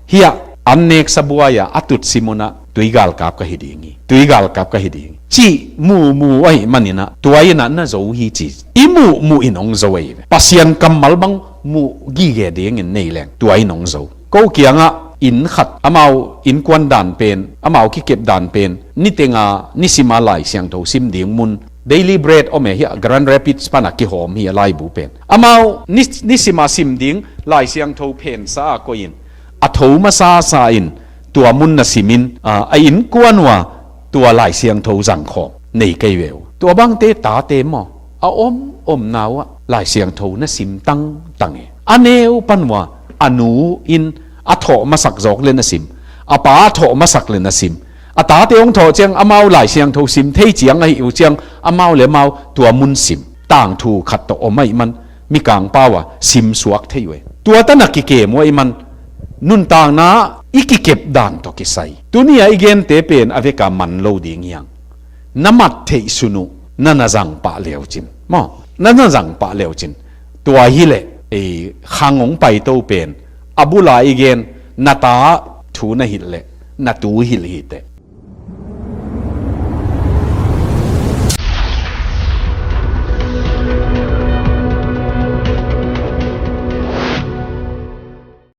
hiah an nek sabuai-a a tut sim un ah tuigalkap ka hi ding hi, tuigalkap ka hi ding hi," cih muhmuh ahih manin ah, tua in ah na zo hi ci. I muhmuh in hong zo ahi ve. Pasian kammal bang muh gige dingin nei leng tua in hong zo. Ko kiangah inn khat, amau innkuan dan pen, amau kikep dan pen, nitenga nisima Lai Siangtho sim ding mun, Daily Bread om e, hiah Grand Rapids pana kihawm hi a laibu pen. Amau ni, nisima sim ding Lai Siangtho phensa a koih in, a tho masasa in tua mun na sim in, a, a innkuan uh a tua Lai Siangtho zangkhawm nei kei ve uh. Tua bangte tate maw, a om omna uh ah Lai Siangtho na sim tangtang e. A neu pan uh a, a nu in a thawh masak zawk le na sim, a pa a thawh masak le na sim. A tate hong thawh ciang amau Lai Siangtho sim thei ciang ahih uh ciang, amau le amau tua mun sim. Tangthu khat tawh om ahih man, Mikang pau a sim suak thei uh e. Tua tan a kikem uh ahih man, nuntakna i kikep dan tawh kisai. Tuni a i gente pen a veka man lo ding hiang. Na mat theih sun uh, na na zang pah leucin. Maw, na na zang pah leucin. Tua hileh, ei, khang hong paito pen, a bula i gen, na ta thu na hilh leh, na tu hilh hiteh.